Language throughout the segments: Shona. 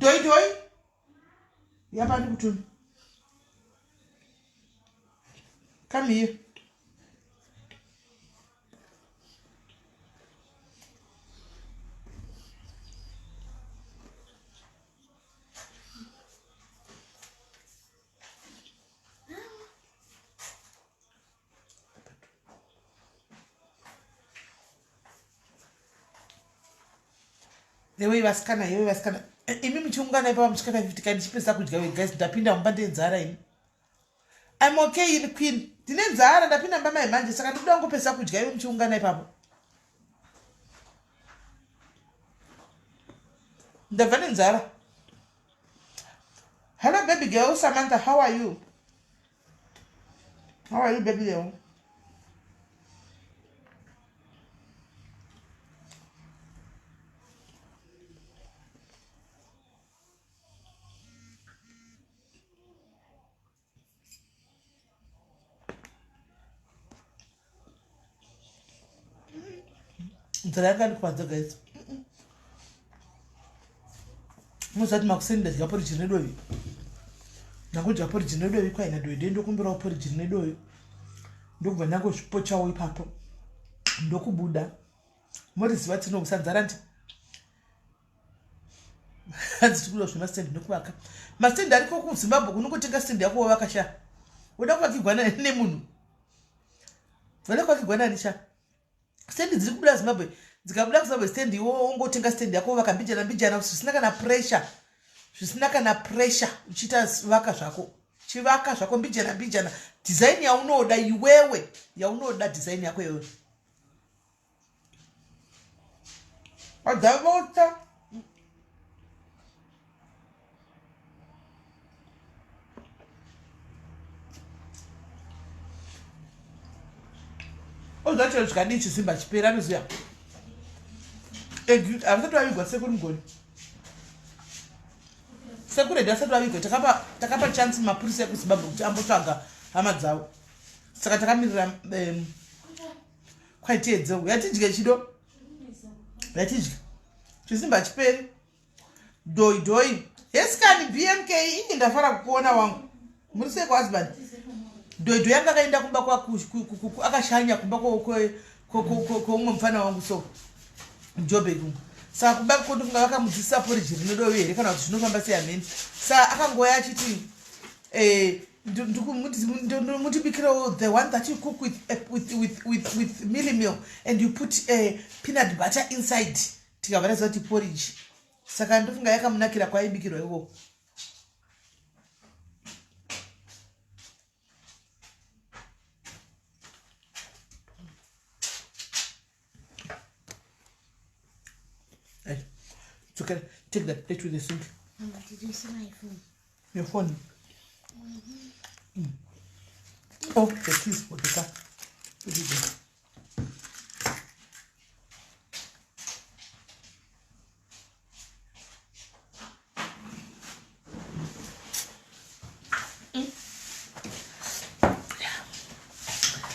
Doi doi. Yapa ndikutume. Come here. Yewe vasikana, yewe vasikana. Eh, imi muchiungana ipapa muchikata 50 kai ndichipedzisa kudya we guys ndapinda mumba ndenzara ini. I'm okay in queen. Ndine nzara ndapinda mumba mai manje saka ndikuda kungopedzisa kudya iwe muchiungana ipapo. Ndabva nenzara. Hello baby girl Samantha, how are you? How are you baby girl? Nzara yanga ndikwadza guys. Muzati makuseni ndadya porridge rine dovi. Ndakudya porridge rine dovi kwaina dovi dei ndokumbirawo porridge rine dovi. Ndokubva ndangozvipochawo ipapo. Ndokubuda. Moriziva tinokusa nzara ndi. Hanzi tikuda zvemastand nekuvaka. Mastand ariko kuZimbabwe kunongotenga stand yako wovaka sha. Woda kuvakigwa nemunhu. Woda kuvakigwa nani sha? Stand dziri kubuda Zimbabwe dzikabuda kuZimbabwe stand iwo wongotenga stand yako wovaka mbijana mbijana zvisina kana pressure. Zvisina kana pressure uchiita vaka zvako. Chivaka zvako mbijana mbijana. Design yaunoda iwewe yaunoda design yako iwewe. Adavota. Oziva chero zvikadii chisimba chipera anoziva. Havasati vavigwa sekuru mugoni. Sekuru edu asati vavigwa takapa takapa chance mapurisa ekuZimbabwe kuti ambotsvaga hama dzavo. Saka takamirira um, kwaiteedze yatidye chido yatidye chisimba chiperi doi doi hesikani bmk inge ndafara kukuona wangu muri sei kwahusband doi doi anga akaenda kumba akashanya kumba kweumwe mufana wangu so mujobek umu saka kumba kondofunga vakamudzidzisa poriji rinodovi here kana kuti zvinofamba sei hameni saka akangoya achiti eh, mutibikirawo the one that you cook with, eh, with, with, with, with milly meal and you put uh, peanut butter inside tikabva taziva kuti porridge saka ndofunga yakamunakira kwaibikirwa ikoko It's okay. Take that plate with the sink. Mama, did you see my phone? Your phone? Mm -hmm. Mm. Oh, the keys for the car. Put it there.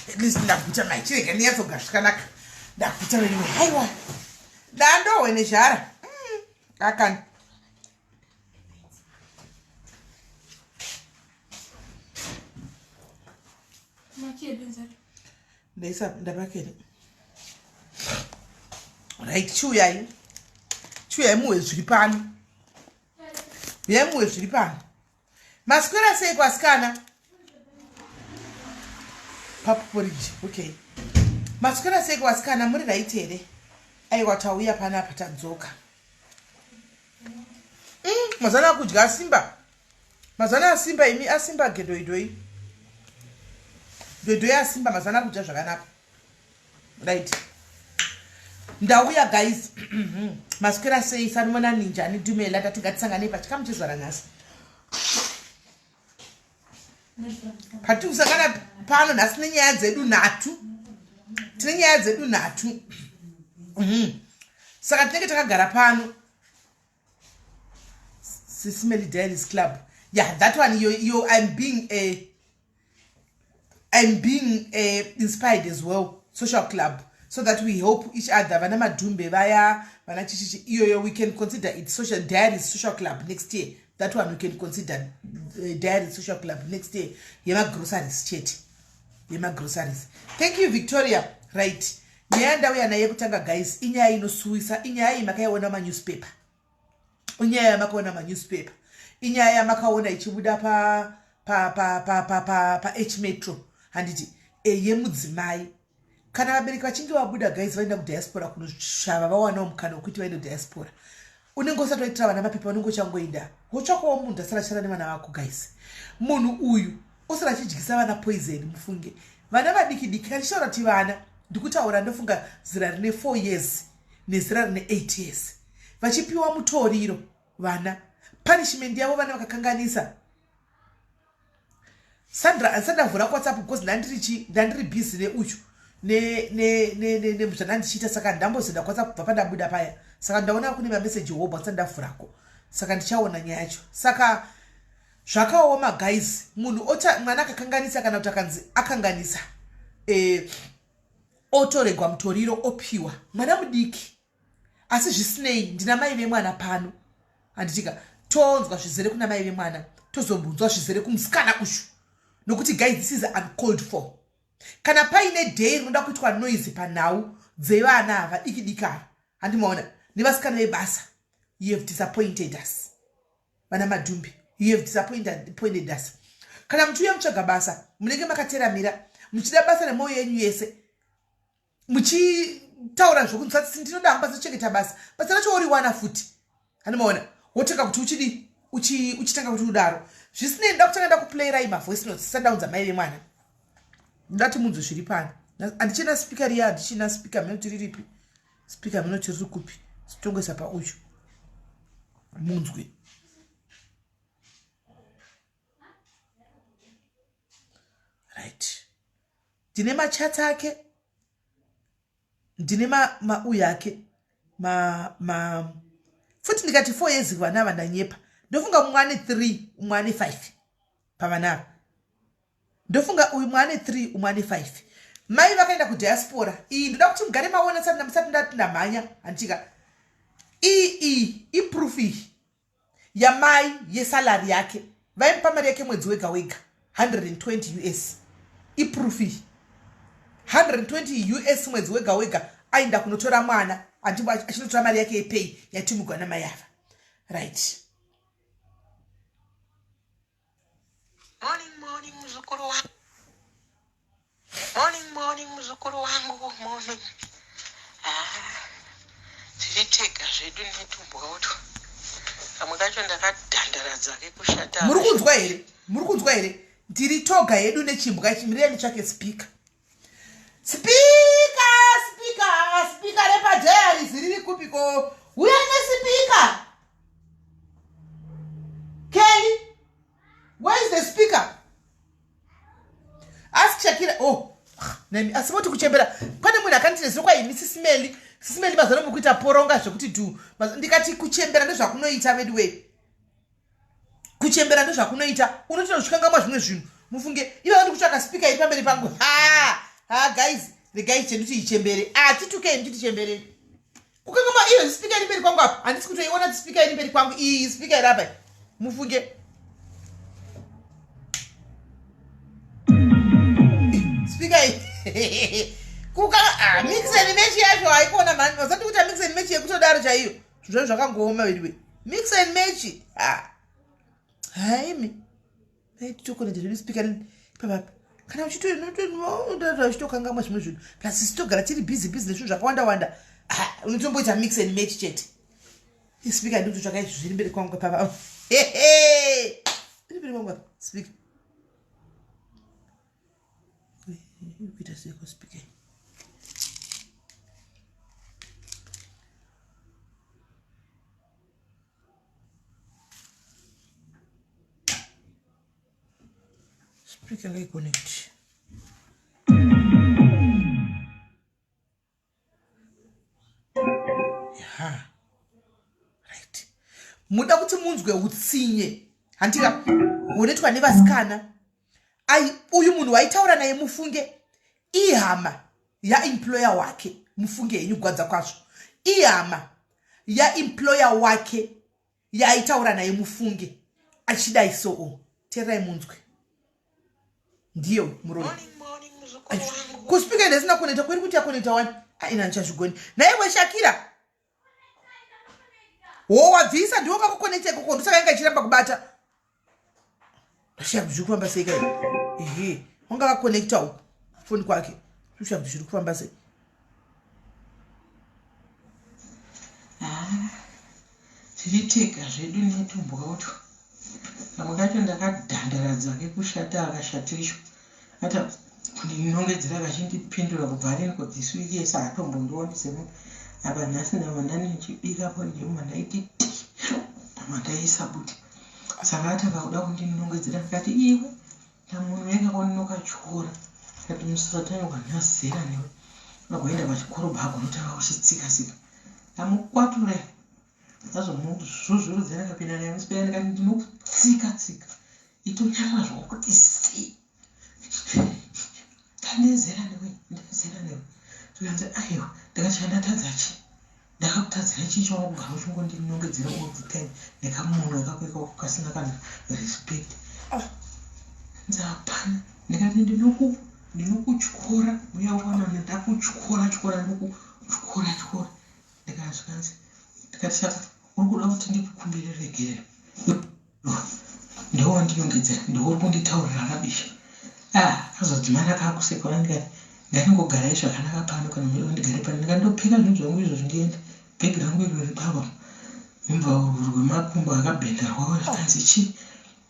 At least ndaguta mai chirega ndinyatsogara zvakanaka ndaguta veduwe haiwa ndandohwe nezhara mm, akani ndaisa ndapakere right chiuyai chiuyai muwe zviri pano uyai muwe zviri pano maswera sei kwasikana papuporiji okay maswera sei kwasikana muri right here aiwa tauya panapa tadzoka mm, mazana akudya asimba mazana asimba imi asimba gedoidoi doidoi asimba mazana akudya zvakanaka right ndauya guys maswera sei sanimona ninja ani dumela tati ngatisanganei pachikamu chezuva ranhasi patiri kusangana pano nhasi nenyaya dzedu nhatu tine nyaya dzedu nhatu mhm. saka tinenge takagara pano Sismeli Diaries Club. Yeah, that one. You, you. I'm being a, I'm being a, inspired as well. Social club. So that we help each other. Vana Madhumbe vaya, vana chichichi iyoyo, we can consider it social diaries social club next year. That one we can consider diary social club next year, yemagroceries chete, yemagroceries. Thank you, Victoria. Right, nyaya ndauya naye yekutanga, guys, inyaya inosuwisa. Inyaya iyi makaiona manewspaper, inyaya yamakaona manewspaper, inyaya yamakaona ichibuda pa pa pa pa pa pa pa H Metro, handiti? Yemudzimai. Kana vabereki vachinge vabuda, guys, vaenda kudiaspora kunoshava, vawanawo mukana wekuti vaende kudiaspora, unenge usati waitira vana mapepa, unenge uchangoenda wotsvakawo munhu asara achishanda nevana vako. Guys, munhu uyu osara achidyisa vana poison. Mufunge, vana vadiki diki. Kana ndichitaura kuti vana, ndikutaura ndofunga zera rine 4 years nezera rine 8 years, vachipiwa mutoriro vana. Punishment yavo, vana vakakanganisa. Sandra, handisati ndavhura kuWhatsApp because ndandiri ndandiri busy neuchu zvandanga saka ndambozoenda kuWhatsApp kubva pandabuda paya. Saka ndaona kune mameseji hobo, handisati ndavhurako, saka ndichaona nyaya yacho. Saka zvakaoma, guys. Munhu ota mwana akakanganisa, kana kuti akanzi akanganisa, otoregwa mutoriro, opiwa mwana mudiki. Asi zvisinei, ndina mai vemwana pano, handitika? Tonzwa zvizere kuna mai vemwana, tozombunzwa zvizere kumusikana uyu, nokuti guys, this is uncalled for. Kana paine day rinoda kuitwa noise panhau dzevana ava diki diki ava, handimaona, nevasikana vebasa, you have disappointed us. Vana Madhumbi, you have disappointed us. Kana muchiuya mutsvaga basa, munenge makateramira, muchida basa nemwoyo yenyu yese, muchitaura zvokunzwa, "Ndinoda hangu basa, chengeta basa." Basa racho woriwana futi, handimaona, wotanga kuti uchidi, uchitanga kuti udaro. Zvisinei, nda kutanga ndakuplayirai mavoice notes sandaunza mai vemwana. Ndati munzwe zviri pano. Handichina speaker riya, handichina speaker. Minoti riripi speaker? Minoti riri kupi? Sitongoisa pauyu munzwe. Right, ndine machats ake, ndine mauyu ake ma, ma futi. Ndikati 4 years, vana ava ndanyepa. Ndofunga mumwe ane 3, umwe ane 5 pavana ava. Ndofunga uyu mwe ane 3, umwe ane 5. Mai vakaenda kudiaspora. Iyi ndoda kuti mugare maona musati ndati ndamhanya, handitika? Iyi iproof iyi yamai yesalary yake. Vaimupa mari yake mwedzi wega wega, 120 US. Iproof iyi, 120 US mwedzi wega wega. Aenda kunotora mwana, achinotora mari yake yepay yatumigwa namai ava. Right. Morning, morning, muzukuru wangu. Morning, morning, muzukuru wangu. Morning. Ah, tiri tega zvedu netumbwa utwo. Kamwe kacho ndakadhandaradza kekushata. Muri kunzwa here? Muri kunzwa here? Ndiri toga hedu nechimbwa ichi. Mirei nditsvake speaker. Speaker, speaker, speaker repadiaries riri kupiko? Uya nespeaker. Kelly, where is the speaker? Ask Shakira. Oh, nemi asi voti kuchembera. Pane munhu akanditi nezuro, kwaimi sisimeli, sisimeli, mazano mukuita poronga zvekuti dhu. Ndikati kuchembera ndezvakunoita vedu wei, kuchembera ndezvakunoita, unotoita uchikangamwa zvimwe zvinhu. Mufunge, ivava ndikutsvaka speaker iri pamberi pangu. Ha ha, guys, regai chendu tiichembere. Atitukei muchiti chemberei, kukangamwa. Iyo speaker iri mberi kwangu apa, handisi kutoiona speaker iri mberi kwangu. Iyi speaker iri apa, mufunge, speaker iyi kuka. Ah, mix and match yacho haikuona mhani. Vasati kuita mix and match yekutodaro chaiyo. Zvinhu zvacho zvakangooma veduwe. Mix and match, ha, haimi titokoneta zvedu speaker ipapapa. Kana uchitokangamwa zvimwe zvinhu, plus isi togara tiri busy busy nezvinhu zvakawanda wanda, unotomboita mix and match chete. Speaker ndikutotsvaka izvi zviri mberi kwangu papa, iri mberi kwangu apa speaker. Kuita seiko speaker? Speaker ngaiconnect. Ya, right, muda kuti munzwe utsinye, handika, hunoitwa nevasikana. Ai, uyu munhu waitaura naye, mufunge, ihama. Yaemployer wake, mufunge henyu gwadza kwazvo. Ihama yaemployer wake yaaitaura naye, mufunge, achidai soo. Teererai munzwe, ndiyo muroyi. Kuspeaker ndasina koneta kweri kuti yakoneta wani aina ndichazvigoni naiwe Shakira. Wo wabvisa ndiwo kakukoneta ikoko, ndosaka yanga ichiramba kubata. Ndashaya kuti zviri kufamba sei kai. Ehe, wanga kakonekta uku foni kwake, kushaya kuti zviri kufamba sei. Ah, tiri tega zvedu netumbwa utwo. Kamwe kacho ndakadhandaradza kekushata, akashatirishwa ata kundinongedzera kachindipindura kubva riniko this week yese haatombondioni semunhu. Apa nhasi ndava ndanichibika porridge, muma ndaiti ti ndava ndaisa bute, saka atanga kuda kundinongedzera. Ndikati, "Iwe kamunhu yekakonokatyora." Kati, "Musatani wanhazera newe, agoenda pachikorobha agonotanga kuchitsika-tsika." Ndamukwatura, ndazomuzvuzvurudzira, ndikapinda naye musipera, ndikati, "Ndinokutsika tsika, itonyarara zvakuti sei kandezera newe, ndezera newe." Zvikanzi, "Aiwa." Ndikati, "Chandatadza chii? Ndakakutadzira chii chaunogara uchingondinongedzera all the time nekamunhu kako ikako kasina kana respect?" Ah. Nzi, "Hapana." Ndikati, "Ndinokutyora uya wana, ndakutyora tyora, ndinokutyora tyora." Ndikazvikanzi, ndikati, "Saka uri kuda kuti ndikukumbire regerero? Ndiwo wandinongedzera, ndiwo uri kunditaurira rubbish." Ah, azodzimana kakuseka. Ndikati, "Ngatingogarai zvakanaka pano. Kana muida ndigare pano." Ndikandopfeka zvinhu zvangu izvozvo, ndiende, bhegi rangu iro riri papa mubva rwemakumbo akabhenda rwavo. Zvikanzi, "Chii?"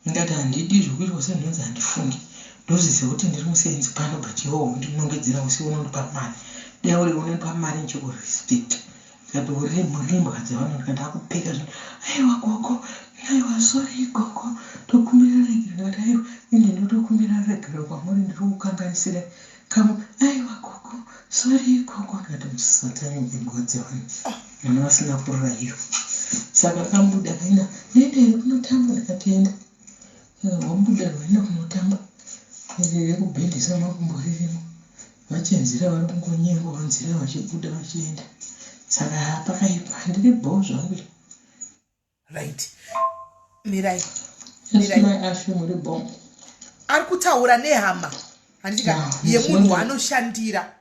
Ndikati, "Handidi zvokuitwa senhunzi, handifungi. Ndozviziva kuti ndiri musenzi pano, but iwe undinongedzera usi unondipa mari. Dai uri unondipa mari ndichikurespect." Ndikati, "Uri murimbwa dzevanhu." Ndikati, "Ndakupfeka zvinhu." "Aiwa gogo, aiwa, sorry gogo, tokumbira regero." Ndikati, "Aiwa, ende ndotokumbira regero kwamuri, ndiri kukanganisirai kamwe." "Aiwa gogo, sorry gogo." Ndikati, "Musatani, imbwa dzevanhu, vana vasina kurayirwa." Saka kambuda kaenda, "Ndiende here kunotamba?" Ndikati, "Enda." Saka rwabuda rwaenda kunotamba, rekubhendesa makumbo ririmo. Vachenzira vari kungonyengwa nzira vachibuda vachienda. Saka pakaipa, ndiri bho zvangu. Right, mirai. Mirai Ashe, muri bho? Ari kutaura nehama, handitika? Yemunhu waanoshandira.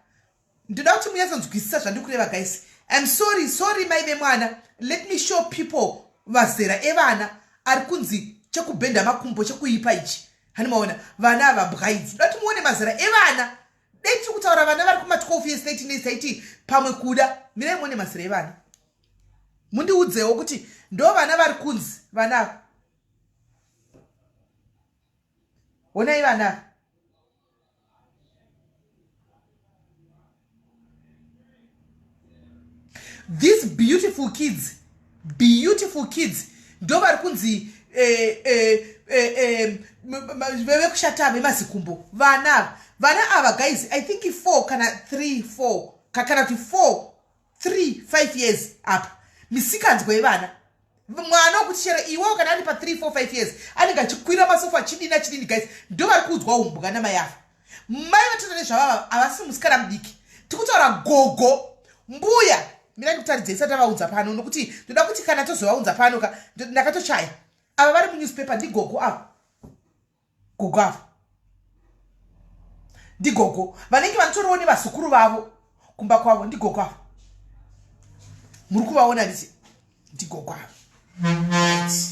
Ndoda kuti munyatsonzwisisa zvandiri kureva, guys. I'm sorry, sorry mai vemwana. Let me show people vazera evana ari kunzi chekubhenda makumbo chekuipa ichi. Hani maona vana ava, bwaidzi? Ndoda kuti muone mazera evana. Dai tiri kutaura vana vari kuma12 years, 13 years, taiti pamwe kuda. Mirai muone mazera evana, mundiudzewo kuti ndo vana vari kunzi vana ava. Onai vana ava. These beautiful kids, beautiful kids, ndo vari kunzi vekushata vemazikumbo. Vana ava, vana ava, guys, I think 4 kana 3, 4 kana kuti 4, 3, 5 years apa. Misikanzwa yevana, mwana wekuti chero iwewo kana ari pa3, 4, 5 years anenge achikwira masofa achidini achidini. Guys, ndo vari kuudzwa umbwa namai ava. Mai vatoita nezvavava havasi musikana mudiki, tikutaura gogo, mbuya. Mira ndikutaridzei isati avaudza pano, nokuti ndoda kuti kana tozovaunza pano ka. Ndakatochaya ava vari munewspaper, ndigogo ava. Gogo ava ndigogo vanenge vanotoriwo nevazukuru vavo kumba kwavo. Ndigogo ava muri kuvaona, nditi ndigogo ava.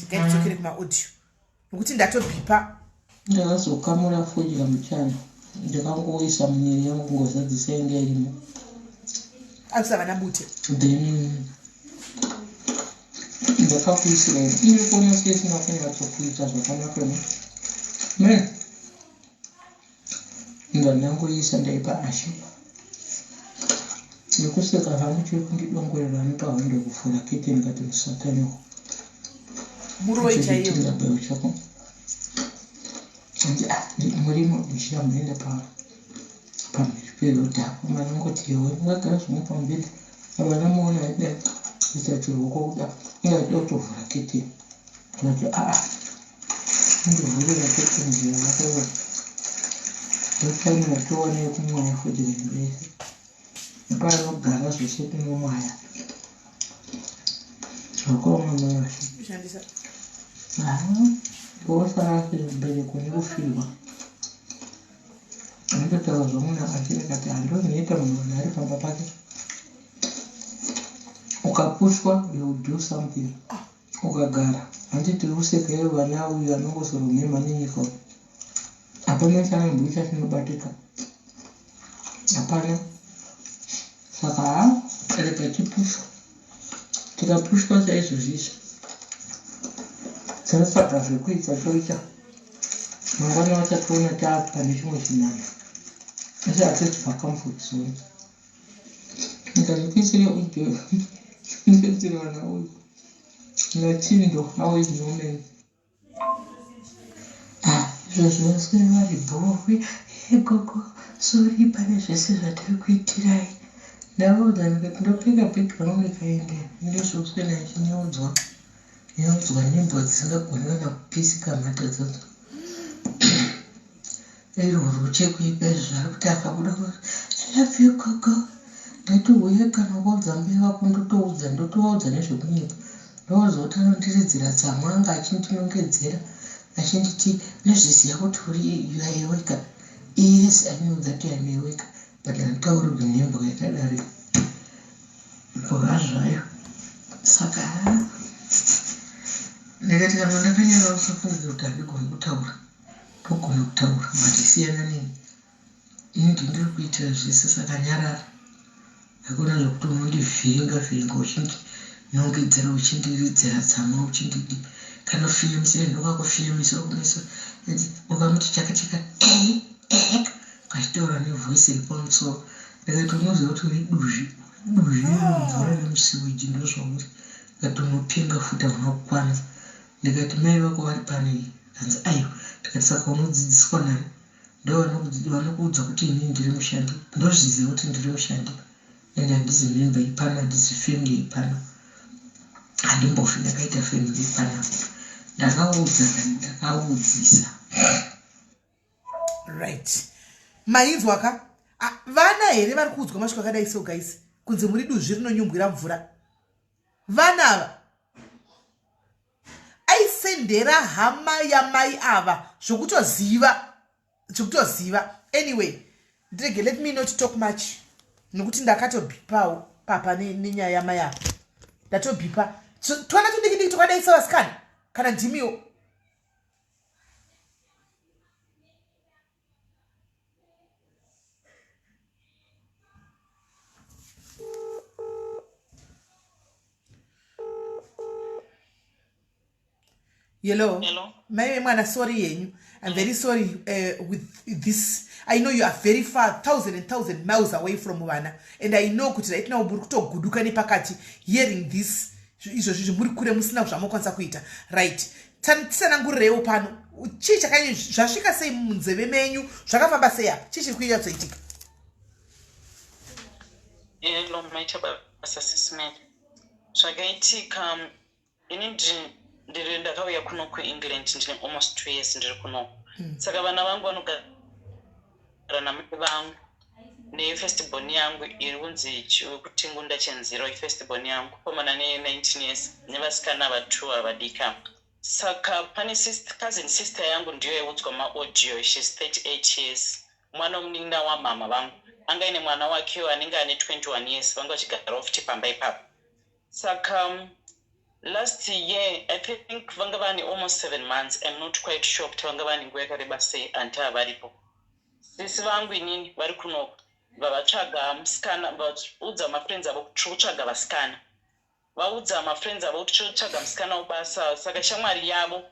Ngatidzokere kumaaudio nokuti ndatobhipa. Ndakazokamura fodya muchana, ndakangoisa muniri yangu kungozadzisa inge irimo. Akusa vana bute. Then ndakakuisira iri kuona seisina kunyatsokuita zvakanaka ne me ndandangoisa, ndaipa Ashe nekuseka zvangu, chiri kundidongorera nepahwindo kuvhura keteni, kati, "Musatanyoko." Muroi chaiyo. Chindabhero chako. Andi, "Ah, murimo." Ndichiramboenda pamhiri perodhi apo, manongoti iwe ndakagara zvimwe pamubhedha apa, ndamuona aida kuita chiruoko kuda, iye achida kutovhura keteni. Ndikati, "Aa, indovhurira keteni zvakanaka." Ndotime yatowana yekumwaya fodya yese. Nepaanogara zvese tinomwaya. Zvakaoma mai vashe. Kushandisa. Vosara asiri mbereko nekufirwa. Anototaura zvamuna achiri akati handozvinoita munhu kana ari pamba pake. Ukapushwa you will do something. Ukagara hanti tiri kuseka ivo vana uyu anongozoromhemha nenyika uyu. Hapana chaanomboita chinobatika. Hapana. Saka haa rega tipushwe. Tikapushwa saizvozvi izvi tinotsvaga zvekuita toita. Mangwana vachationa taapane chimwe chinhanho. Asi hatisi pacomfort zone. Ndikazokuisira audio ndikaisira vana uyu naChindo how is Norman? Ah, izvozvi vaswere vari bhohwe he gogo sorry pane zvese zvatiri kuitirai ndavaudza ndikati ndopfeka bhegi rangu ndikaenda ndozvokuswera ndichinyaudzwa nyaudzwa nembwa dzisingagoni kana kupisika mhata dzadzo Irworwo chekuipa izvo zvaari kuti akabuda I love you gogo ndati huye kana ukaudza mbuya vako ndotoudza ndotovaudza nezvekunyepa ndovaudza kuti anondiridzira tsamwa anga achindinongedzera achinditi unozviziva kuti uri you are a worker yes I know that I am a worker but handitaurirwi nembwa yakadaro mbwa zvayo saka ndikati kana ndakanyarara usafungidzira kuti handigoni kutaura Ndogona kutaura but siyana neni. Ini ndini ndiri kuitira zvese saka nyarara. Hakuna zvekuti unondivhiringa vhiringa uchindinongedzera uchindiridzira tsamwa uchindidi kana kufinyamisira ndokakufinyamisira kumeso ukamuti chaka chaka ehe ehe kachitaura nevoice iri pamusoro ndikati unoziva kuti uri duzvi duzvi mvura remusiwiji ndozvauri ndikati unopenga futi hauna kukwana ndikati mai vako vari pano iyi Zvikanzi aiwa. Ndikati saka unodzidziswa nani? Ndovanokuudza kuti inini ndiri mushandi. Ndozviziva kuti ndiri mushandi and handizi member yepano, handizi family yepano. Handimbofi ndakaita family yepanapa. Ndakaudza kani, ndakaudzisa. Right. Mainzwa ka? Ah, vana here vari kuudzwa mashoko akadai so guys? Kunzi muri duzvi rinonyumbwira mvura. Vana ava aisendera hama yamai ava zvokutoziva zvokutoziva anyway ndirege let me not talk much nokuti ndakatobhipawo papa nenyaya yamai ava ndatobhipa twana tudikidiki twakadai sevasikana kana ndimiwo Hello. Hello. Mai vemwana sorry yenyu. I'm very sorry with this. I know you are very far, thousand and thousand miles away from vana. And I know kuti right now muri kutoguduka nepakati hearing this izvozvi muri kure musina zvamokwanisa kuita. Right. Tisanangurireiwo pano. Chii chakanyanya zvasvika sei munzeve menyu? Zvakafamba sei apa? Chii chiri kunyatsoitika? Hello, maita basa Sis Melly. Zvakaitika ini ndiri ndakauya kuno kuengland ndine almost two years ndiri kuno mm. saka vana vangu vanogara namai vangu nefirst born yangu iri kunzi wekutingunda chenziro ifirst born yangu komana ne19 years nevasikana vatwo avadika saka pane sister, cousin sister yangu ndiyo yaiudzwa maaudio shes 38 years mwana wemunin'ina wamama vangu anga aine mwana wakewo anenge ane 21 years vanga vachigarawo futi pamba ipapo Saka last year I think vanga vane almost seven months I'm not quite sure kuti vanga vane nguva yakareba sei anti avaripo. Sisi vangu inini vari kunoku vavatsvaga musikana vaudza mafriends avo kuti tiri kutsvaga vasikana. Vaudza mafriends avo kuti tiri kutsvaga musikana webasa saka shamwari yavo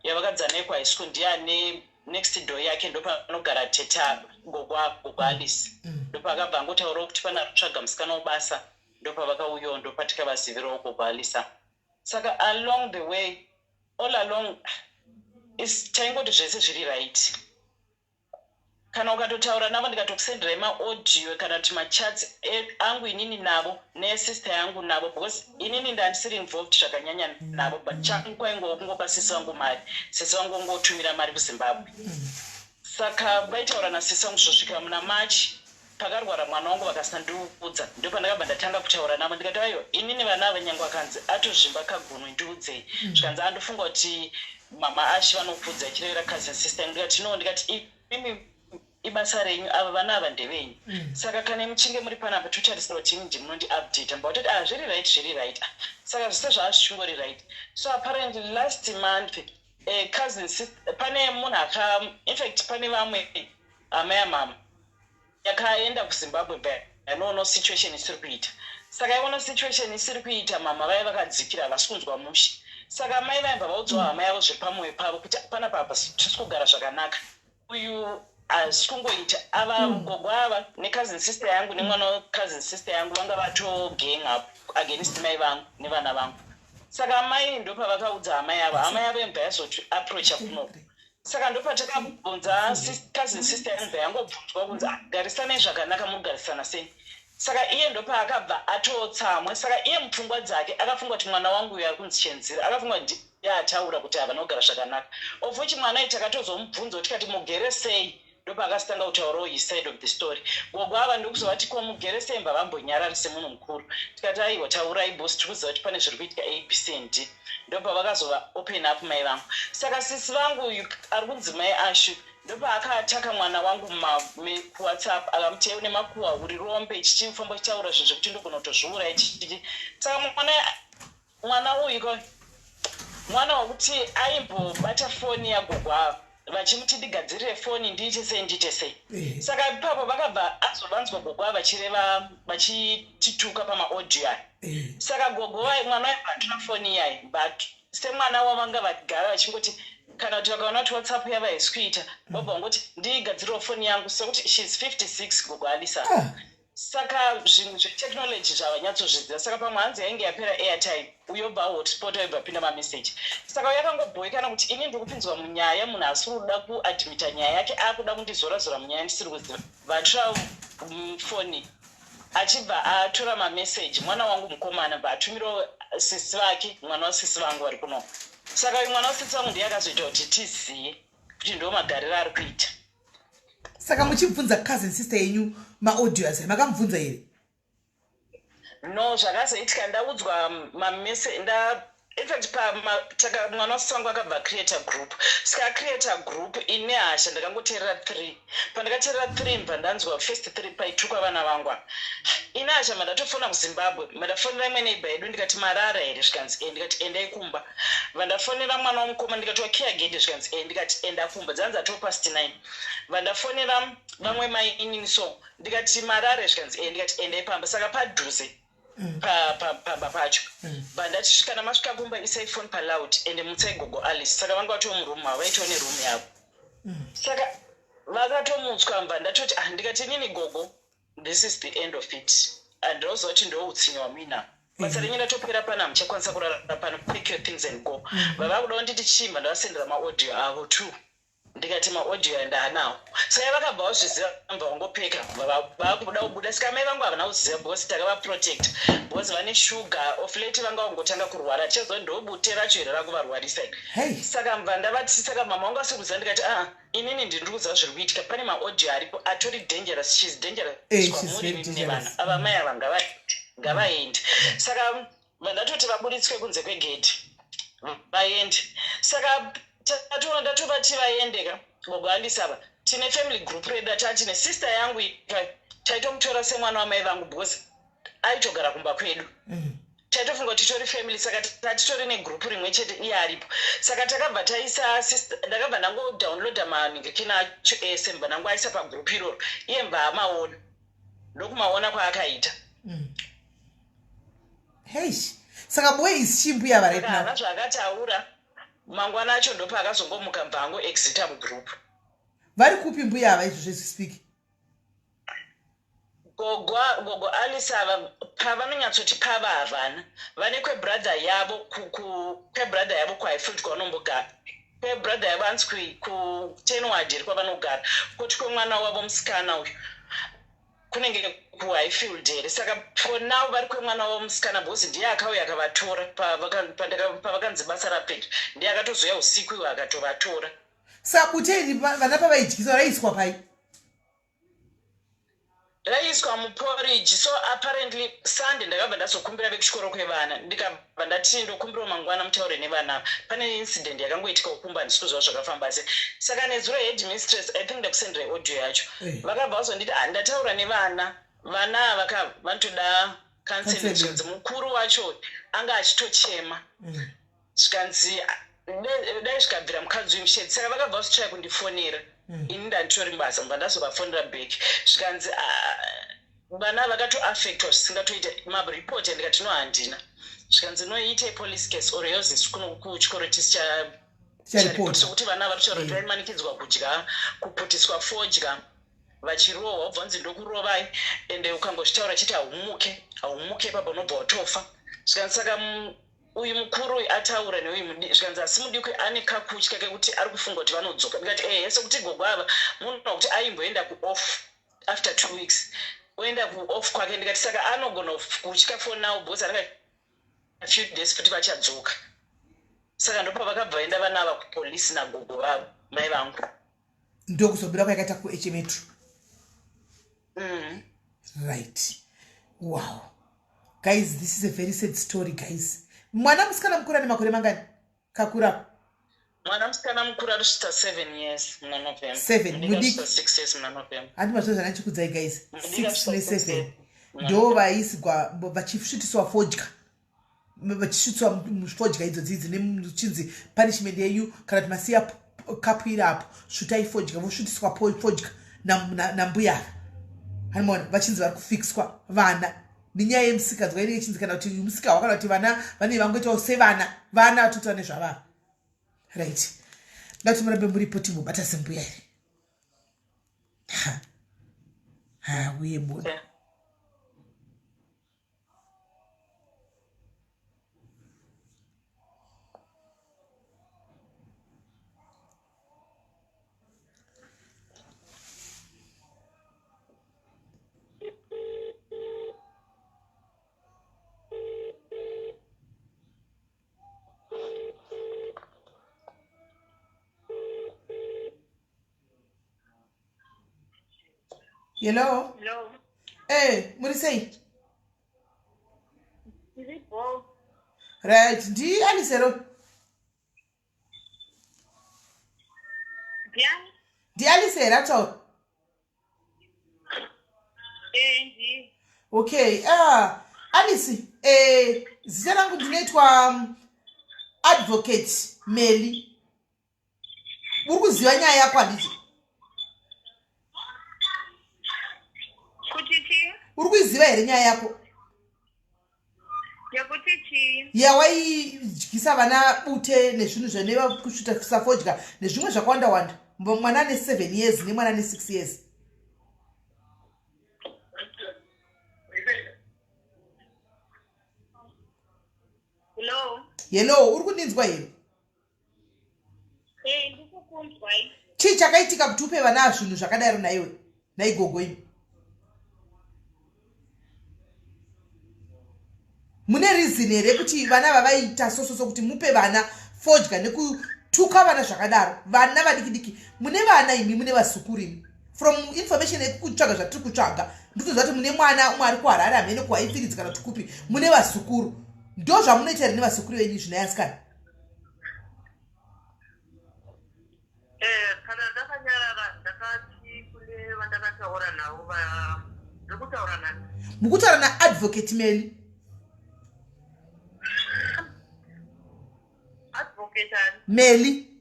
yavakadzana nayo kuhigh school ndiye ane next door yake ndopanogara tete gogo gogo Alice ndopaakabva angotaurawo kuti pane ari kutsvaga musikana webasa ndopavakauyawo ndopatikavazivirawo gogo Alisa saka along the way all along is taingoti zvese zviri right kana ukatotaura navo ndikatokusenderai maaudio kana kuti machats e, angu inini navo nesister yangu navo because inini ndandisiri involved zvakanyanya navo but changu kwaingova kungopa sisi vangu mari sisi vangu vongotumira mari kuzimbabwe saka vaitaura nasisi vangu zvosvikira muna march. Pakarwara mwana wangu vakasandiudza, ndopandakabva ndatanga kutaura navo ndikati aiwa inini vana ava nyangwe akanzi atozvimba kagunwe ndiudzei. Zvikanzi andofunga kuti mama Ashi vanokuudza ichirevera cousin sister yangu ndikati no ndikati imimi ibasa renyu ava vana ava ndevenyu saka kana muchinge muri panapa totarisira kuti imi ndimunondi update mba vatoti ah zviri right zviri right saka zvese zvaa zvichingori right so apparently last month cousin sister pane munhu aka infact pane vamwe hama yamama yakaenda kuZimbabwe yanoona situation isiri kuita saka iona situation isiri kuita mama vaiva vakadzikira havasi kunzwa mushe saka mai vaibva vaudzwa hama yavo zviri pamwoyo pavo kuti panapa apa tisi kugara zvakanaka uyu hazisi kungoita ava gogo ava necousin sister yangu nemwana wecousin sister yangu vanga vatogang up against mai vangu nevana vangu saka mai ndopavakaudza hama yavo hama yavo yembva yazoti approacha kunoko saka ndopatakabvunza cousin sister yangu bva yangobvunzwa kunzi ah, garisanai zvakanaka mugarisana sei saka iye ndopaakabva atotsamwa saka iye mupfungwa dzake akafunga kuti mwana wangu uyu ari kunzi chenzira akafunga kuti ndiye ataura kuti havana kugara zvakanaka of which mwana iyi takatozomubvunza tikati mugere sei ndopaakasitanga kutaurawo his side of the story gogo ava ndokuzovati ko mugere sei mba vambonyarari semunhu mukuru tikati aiwa taurai boss tiri kuziva kuti pane zviri kuitika a b c and d ndopavakazova open up mai vangu saka sisi vangu uyu ari kunzi mai Ashu ndopaakataka mwana wangu kuWhatsApp akamuti une makuhwa uri rombe chichifamba chitaura zvinhu zvekuti ndogona kutozviuraya chichi saka mwana uyu ko mwana wekuti aimbobata foni yagogo ava vachimuti ndigadzirire foni ndiite sei ndiite sei saka ipapo vakabva azovanzwa gogo ava vachireva vachitituka pamaaudio aya saka gogo mwana waibva atora foni iyayi but semwana wavanga vagara vachingoti kana kuti vakaona kuti WhatsApp yava haisi kuita vobva vangoti ndiigadziriwo foni yangu sekuti shes 56 gogo Alisa saka zvinhu zvetechnology zvavanyatsozviziva saka pamwe hanzi yainge yapera airtime uyobva hotspot waibva pinda mameseji saka yakangobhoikana kuti ini ndiri kupinzwa munyaya munhu asiri kuda kuadmita nyaya yake akuda kundizora-zora munyaya ndisiri kuziva vatora foni achibva atora mameseji mwana wangu mukomana bva atumirawo sisi vake mwana wasisi vangu vari kuno saka uyu mwana wasisi vangu ndiye akazoita kuti tiziye kuti ndo magariro ari kuita saka muchibvunza cousin sister yenyu maaudio aya makamubvunza here no zvakazoitika ndaudzwa mamese nda infact mwana wasisi wangu akabva create group saka create group ine hasha ndakangoteerera three pandakateerera three mbva ndanzwa first three paitukwa vana vangu apa ine hasha mandatofona kuZimbabwe mandafonera imwe neighbor yedu ndikati marara here zvikanzi e ndikati endai kumba vandafonera mwana wamukoma ndikati wakiya gede zvikanzi e ndikati enda kumba dzanzi ato past 9 vandafonera vamwe mai inini so ndikati marare zvikanzi e ndikati endai pamba saka padhuze pamba pacho bandati kana masvika kumba isai phone paloud ende mutsai gogo Alice saka vanga vatoo muroom mavo vaitoo neroom yavo saka vakatomutswa mba ndatoti ah ndikati inini gogo this is the end of it andinoziva kuti ndoutsinye wamuinao basa renyu ratopera pano hamuchakwanisa kurara pano pick your things and go vava kuda kunditi chimba ndavasendera maaudio avo too ndikati maaudio ndaanawo saka vakabva vazviziva mva vangopeka vakubuda kubuda saka mai vangu havana kuziva because takavaprotect because vane shuga of late vanga vangotanga kurwara tichaziva ndobute racho here rakuvarwarisa saka mva ndavati saka mama vangu asiri kuziva ndikati aa inini ndiri kuziva zviri kuitika pane maaudio aripo atori dangerous shes dangerous kwamuri nevana ava mai ava ngavaende saka vandatoti vaburitswe kunze kwegedhi vaende saka tatoona ndatovati vaende ka gogo Alisava tine family group redu atine sister yangu taitomutora semwana wamai vangu because aitogara kumba kwedu taitofunga kuti titori family saka tatitori negroup rimwe chete iye aripo saka takabva taisa ndakabva ndangodownloada maningirikina acho ese mbva ndangoaisa pagroup iroro iye mbva amaona ndokumaona kwaakaita Heish saka where is she mbuya right now zvaakataura mangwana acho ndopaakazongomuka mbva angoexita mugroup vari kupi mbuya ava izvo zvespeak gogo Alice ava pavanonyatsoti pava havana vane kwebrother yavo kwebrother yavo kuHighfield kwavanombogara kwebrother yavo hanzi kuTenward iri kwavanogara koti kwemwana wavo musikana uyu kunenge kuHighfield here saka for now vari kwemwana wavo musikana because ndiye akauya akavatora pavakanzi basa rapera ndiye akatozoya usiku iwo akatovatora saka bute iri vana pavaidyiswa raiiswa pai Raiiswa muporridge so apparently Sunday ndakabva ndazokumbira vekuchikoro kwevana ndikabva ndati ndokumbirawo mangwana mutaure nevana ava pane incident yakangoitika kumba handisi kuziva zvakafamba sei saka nezuro headmistress I think ndakusenderai audio yacho Eh. vakabva vazonditi "Ah, ndataura nevana vana ava ka vanotoda counseling Counseling. zvikanzi mukuru wacho anga achitochema zvikanzi dai zvikabvira mukadzi uyu mushedzi saka vakabva vazotsvaya kundifonera mm. ini ndanditori mubasa mubva ndazovafonera back zvikanzi ah, vana vakatoaffectwa zvisingatoita mareport andikati no handina zvikanzi noitai police case or yours isu kuno kuchikoro tisicharipoti sokuti vana vari kutaura kuti mm. vaimanikidzwa kudya kuputiswa fodya vachirohwa wobva wanzi ndokurovai ende ukangozvitaura chete haumuke haumuke ipapa unobva watofa zvikanzi saka uyu mukuru uyu ataura neuyu mudiki zvikanzi asi mudiki ane kakutya kekuti ari kufunga kuti vanodzoka ndikati ehe sekuti gogo ava munhu wakuti aimboenda kuoff after two weeks oenda kuoff kwake ndikati saka anogona kutya for now because anenge a few days futi vachadzoka saka ndopavakabva vaenda vana ava kupolisi nagogo vavo mai vangu ndokuzobuda kwayakaita kuhmetro mm. right wow guys this is a very sad story guys mwana musikana mukuru ane makore mangani kakura mwana musikana mukuru ari kusvitsa seven years muna november seven mudiki six years muna november handi mazvo zvanachikudzai guys six neseven ndo vaisigwa vachisvitiswa fodya vachisvitswa fodya idzodzi idzi nechinzi punishment yenyu kana kuti masiya kapu iri apo svutai fodya vosvutiswa fodya nambuya ava hanimona vachinzi vari kufixwa vana nenyaya yemusikadzwa inenge ichinzi kana kuti musikahwa kana kuti vana vanenge vangoitawo sevana vana vatotaura nezvavava right ngati murambe muripo timbobata sembuya here ha ha uye bodo yeah. Hello. Hello. Eh, muri sei? Ndiri bho. Right, ndi Alice ro. Ndiani? Ndi Alice here ataura? Eh, ndi. Okay, ah, Alice, eh, zita rangu ndinoitwa um, Advocate Meli. Uri kuziva nyaya yako handiti? Kuti chii? Uri kuiziva here nyaya yako? Yekuti chii? Yawaidyisa vana bute nezvinhu zvaneva kusvita safodya nezvimwe zvakawanda wanda. Mwana ane 7 years nemwana ane 6 years. Hello. Hello, uri kundinzwa here? Eh, ndikukunzwai. Chii chakaitika kuti upe vana zvinhu zvakadaro naiwe naigogo imi? Mune reason here kuti vana vavaita sososo kuti mupe vana fodya nekutuka vana zvakadaro vana vadiki diki mune vana imi mune vazukuru imi from information yekutsvaga zvatiri kutsvaga ndikutoziva kuti mune mwana umwe ari kuharare hamene kuhaifiridzi kana kuti kupi mune vazukuru ndo zvamunoita here nevazukuru venyu zvinai asikana Eh, kana ndakanyarara ndakati kune vandakataura navo ndikutaura nani mukutaura naadvocate meli advocate ani meli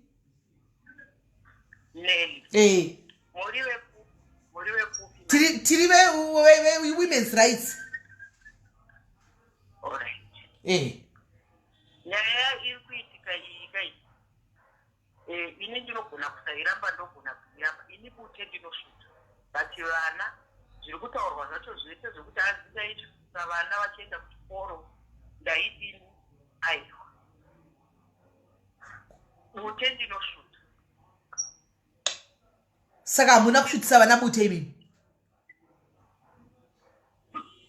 meli eh. muri veku muri vekupi tiri tiri ve, ve, ve women's rights Alright. eh. Nyaya iri kuitika iyi kai eh, ini ndinogona kusairamba ndogona kuiramba ini bute ndinosvuta but vana zviri kutaurwa zvacho zvese zvekuti hanzi ndaisvuta vana vachienda kuchikoro ndaidini aiwa bute ndinosvuta Saka hamuna kusvutisa vana bute imimi?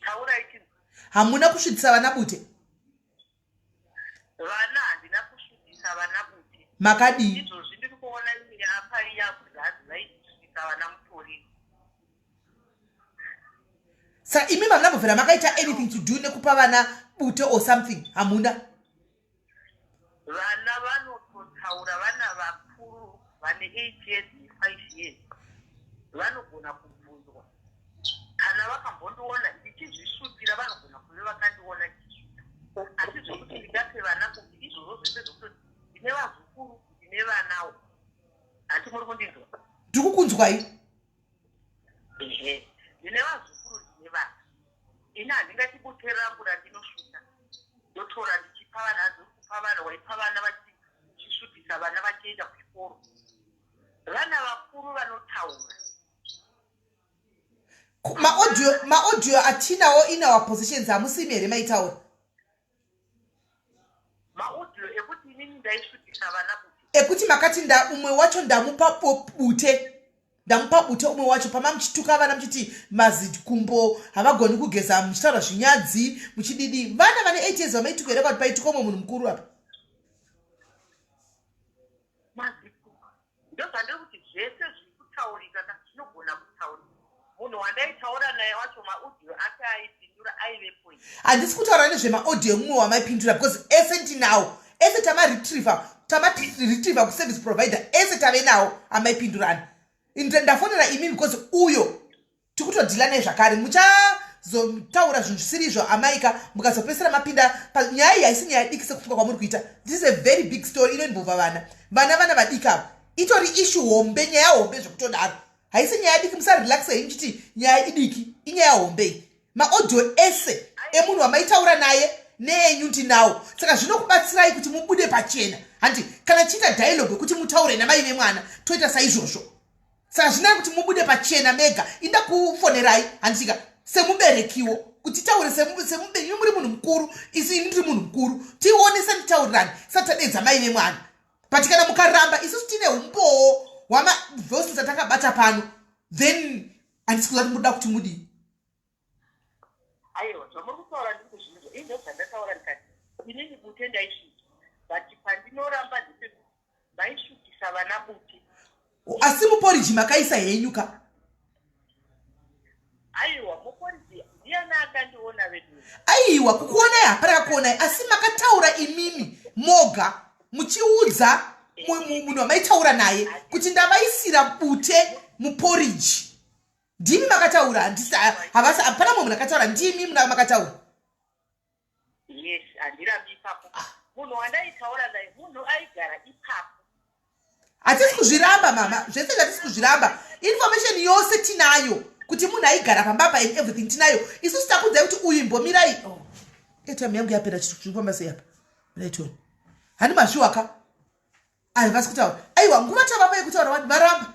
Taurai chinhu. Hamuna kusvutisa vana bute? Vana handina kusvutisa vana bute. Makadii? Izvozvi ndiri kuona imwe apa iya kuti hanzi vaisvutisa vana mutoriro. Saka imi mamuna mbobvira makaita anything to do nekupa vana bute or something hamuna? Vana vanototaura, vana vakuru vane 8 years ne5 years vanogona kubvunzwa kana vakambondiona ndichizvisvutira, vanogona kuve vakandiona ndichisvuta. Asi zvekuti ndingape vana kuti izvozvo zvese zvekutoti ndine vazukuru, ndine vanawo, hanti muri kundinzwa? Ndiri kukunzwai. Ehe, ndine vazukuru, ndine vana. Ini handingati bute rangu randinosvuta ndotora ndichipa vana, hanzi uri kupa vana, waipa vana vachisvutisa vana vachienda kuchikoro. Vana vakuru vanotaura. Maaudio, maaudio atinawo in our positions hamusimi here maitaura? Maaudio ekuti inini ndaisvutisa vana bute. Ekuti makati nda umwe wacho ndamupa bute. Ndamupa bute umwe wacho pama muchituka vana muchiti mazikumbo havagoni kugeza muchitaura zvinyadzi muchididi. Vana vane 8 years vamaituka here kwati paituka umwe munhu mukuru apa? Mazikumbo. Ndozvandiri kuti zvese zviri kutaurika ka zvinogona kutaurika. Munhu wandaitaura naye wacho maaudio ake aipindura aivepo here? Handisi kutaura nezvemaaudio emumwe wamaipindura because ese ndinawo. Ese tamaretriever, tamaretriever kuservice provider ese tave nawo amaipindurana. Ndafonera imi because uyo tikutodhila naye zvakare. Muchazotaura zvinhu zvisiri izvo amaika mukazopedzisira mapinda nyaya iyi haisi nyaya diki sekufunga kwamuri kuita. This is a very big story inoinvolva vana. Vana vana vadiki ava. Itori issue hombe, nyaya hombe zvekutodaro. Haisi nyaya diki, musarelaxe henyu muchiti nyaya idiki, inyaya hombe iyi. Maaudio ese emunhu wamaitaura naye neenyu ndinawo. Saka zvinokubatsirai kuti mubude pachena. Hanti kana tichiita dialogue yekuti mutaure namai vemwana toita saizvozvo. Saka zvinani kuti mubude pachena mega. Inda kufonerai handitika semuberekiwo kuti taure semubereki muri munhu mukuru isu ini ndiri munhu mukuru tionese nditaurirane sati tadeedza mai vemwana. But kana mukaramba isusu tine umbowo hwamavoices atakabata pano then handisi kuziva kuti munoda kuti mudii. Aiwa zvamuri kutaura ndiri kuzvinzwa ini ndozvandataura ndikati inini bute ndaisvika but pandinoramba ndepekuti vaisvukisa vana bute. Asi muporiji makaisa henyu ka? Aiwa muporiji ndiyani akandiona vedu? Aiwa kukuonai hapana kakuonai asi makataura imimi moga muchiudza munhu wamaitaura naye kuti ndavaisira bute muporiji. Ndimi makataura handisi havasi hapana mumwe munhu akataura ndimi makataura. Yes, handirambi ipapo. Munhu wandaitaura naye munhu aigara ipapo. Hatisi kuzviramba mama, zvese zvatisi kuzviramba. Information yose tinayo kuti munhu aigara pamba apa and everything tinayo. Isusu takuudzai kuti uyu imbomirai. Oh. Airtime yangu yapera chiri kufamba sei apa? Mirai tione. Handi mazviwa ka? Ayo vasi kutaura. Aiwa nguva tavapa yekutaura vanhu varamba.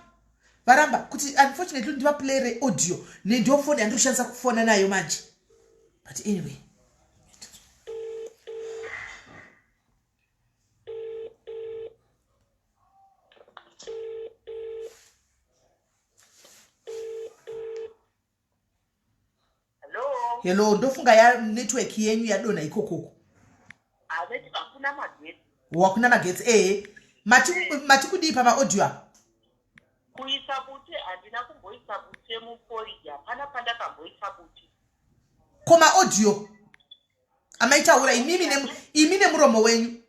Varamba kuti unfortunately ndivaplayere audio nendiyo phone yandiri kushandisa kufona nayo manje. But anyway. Hello, ndofunga ya network yenyu yadonha ikokoko. Hakuna magetsi. Hakuna magetsi ehe. Mati mati kudii pama audio apa? Kuisa bute handina kumboisa bute muporridge hapana pandakamboisa bute. Ko ma audio amaitaura imimi ne imi nemuromo wenyu.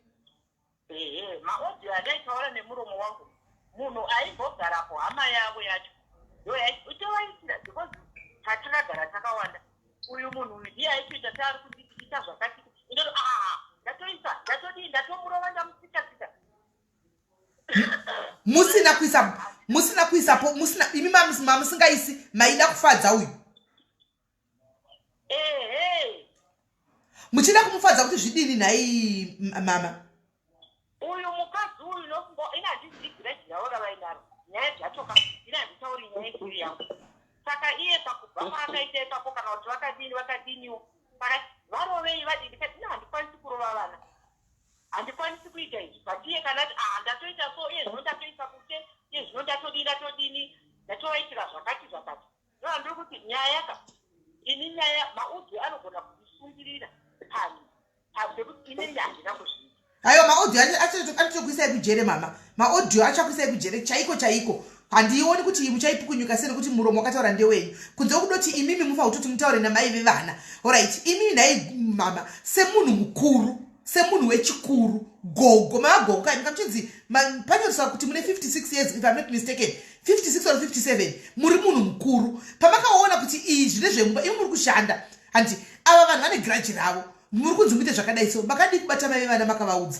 Ehe, maaudio andaitaura nemuromo wangu munhu aimbogarapo hama yavo yacho ndoyaitovaitira because tatakagara takawanda uyu munhu uyu ndiye aitoita taari kunditi ita zvakati indoto aa ndatoisa ndatodii ndatomurova ndamutsika tsika musina kuisa musina kuisapo musina imi mamusingaisi maida kufadza uyu ehe muchida kumufadza kuti zvidini nhai mama uyu mukadzi uyu nofunga ini handizivi grade ravo ravainaro nyaya dzacho ka ini handitauri nyaya isiri yangu saka iye pakubva kwaakaita ipapo kana kuti vakadini vakadiniwo pakati varovei vadini ndikati ino handikwanisi kurova vana handikwanisi kuita izvi but iye kana ati ah ndatoita so iye zvino ndatoisa kute iye zvino ndatodii ndatodini ndatovaitira zvakati zvakati Ndandiri kuti nyaya ka ini nyaya maaudio anogona kundisungirira pano pekuti inini handina kuzviita. Aiwa maaudio anotokuisai kujere mama. Maaudio achakuisai kujere chaiko chaiko. Handiioni kuti muchaipukunyuka sei nekuti muromo wakataura ndewenyu. Kunze kudoti imimi mufa kutoti mutaure namai vevana. Orit, imimi nhai mama, semunhu mukuru, semunhu wechikuru, gogo, mava gogo kai, muchinzi panyoresa kuti mune 56 years, if I'm not mistaken, 56 or 57, muri munhu mukuru. Pamakaona kuti izvi ndezvemumba, imi muri kushanda, handi ava vanhu vane grudge ravo, muri kunzi muite zvakadai, so makadii kubata mai vevana makavaudza?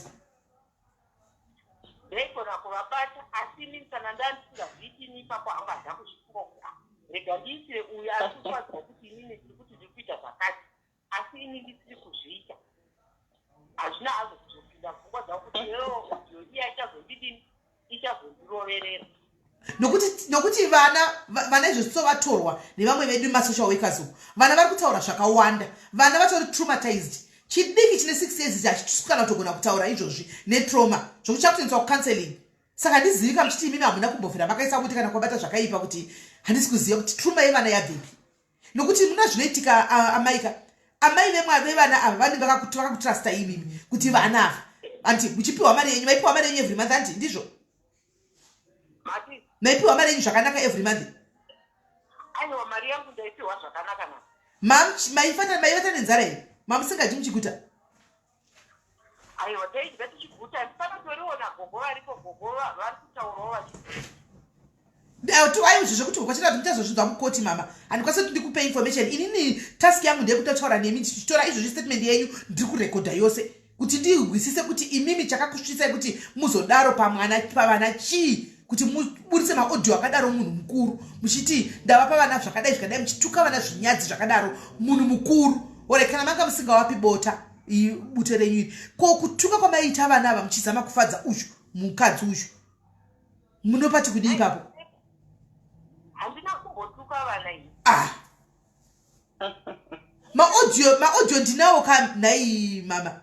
Ndaigona kuvabata, asi inini kana ndandisingazviiti ini ipapo hangu handina kuzvifunga kuti, ah, rega ndiitire uyu ari kufadzwa kuti inini ndiri kuti ndiri kuita zvakati, asi ini ndisiri kuzviita. Hazvina hazvo kuzopinda pfungwa dzangu kuti eo audio iya ichazondidini, ichazondiroverera. Nokuti vana izvo so vatorwa nevamwe vedu masocial workers uku, vana vari kutaura zvakawanda. Vana vatori traumatized. Chidiki chine 6 years hachisi kana kutogona kutaura izvozvi netrauma, zvokuti chakutoendeswa kucounseling. Saka handizivi kana muchiti imimi hamuna kumbovhera makaisa kuti kana kwabata zvakaipa, kuti handisi kuziva kuti trauma yevana yabvepi, nokuti muna zvinoitika. Amaika, amai vevana ava vanenge vakakutrusta imimi kuti vana ava, anti muchipiwa mari yenyu, maipiwa mari yenyu every month, anti ndizvo? Mati? Maipiwa mari yenyu zvakanaka every month? Aiwa, mari yangu ndaipiwa zvakanaka na. Maivata nenzara here? Mamusingadyi muchiguta? Aiwa, taidya tichiguta. Panotoriona gogo varipo, gogo vari kutaurawo vachi Aiwa, zvekuti kwachita kuti muchazozvinzwa mukoti, mama. Handikwanisi kuti ndikupe information. Inini task yangu ndeyekutotaura nemi, tichitora izvozvi statement yenyu, ndiri kurekodha yose kuti ndihwisise kuti imimi chakakusvitsai kuti muzodaro pamwana, pavana chii, kuti muburitse maaudio akadaro, munhu mukuru, muchiti ndavapa vana zvakadai zvakadai, muchituka vana zvinyadzi zvakadaro, munhu mukuru. Ore kana manga musingawapi bota, bute renyu iri, ko kutuka kwamaiita vana ava muchizama kufadza uyu mukadzi uyu, munopati kudii ipapo? Handina kumbotuka vana ini. Ah, maaudio ndinawo ka nhai mama.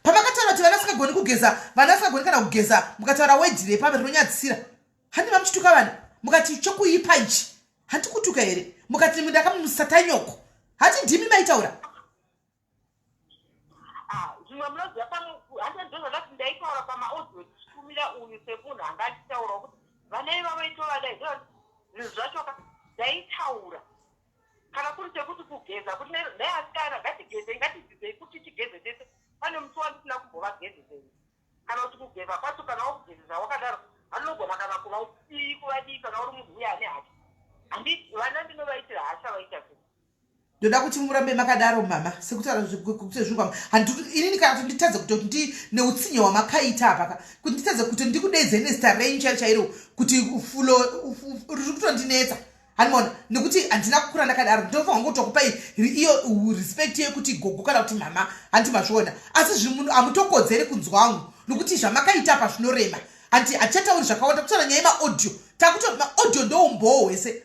Pamakataura kuti vana vasingagoni kugeza, vana vasingagoni kana kugeza, mukataura word repapa rinonyadzisira, handi mamuchituka vana? Mukati chokuipa ichi, handi kutuka here? Mukati ndakamusatanyoko, hati ndimi maitaura? Ah, zvimwe munoziva pamwe hande ndozvandati ndaitaura pamaaudio tichitumira uyu semunhu anga achitaurawo kuti vana ivavo itovadai. Zvinhu zvacho ka ndaitaura kana kuri sekuti kugeza, kuti nhai asikana, ngatigezei, ngatidzidzei kuti tigeze tese. Pane musi wandisina kumbovagezesei, kana kuti kugeza kwacho, kana wakugezesa wakadaro, anogona kana kuvadii kuvadii. Kana uri munhu uye ane hasha, handi vana ndinovaitira hasha, vaita sei? Ndoda kuti murambe makadaro mama, sekutaura sezviri. Inini kana kuti nditadze kutoti ndi neutsinye hwamakaita apa ka, kuti nditadze kuti ndikudedze nezita renyu chairo chairo, kuti fulo riri kutondinetsa, handimaona, nekuti handina kukura ndakadaro. Ndinofanira kungotokupai iyo respect yekuti gogo kana kuti mama, handi mazviona? Asi zvimunhu hamutokodzeri kunzwangu, nokuti zvamakaita apa zvinorema. Handi hatichatauri zvakawanda, kutaura nyaya yemaaudio, takuti maaudio ndo umbowo hwese.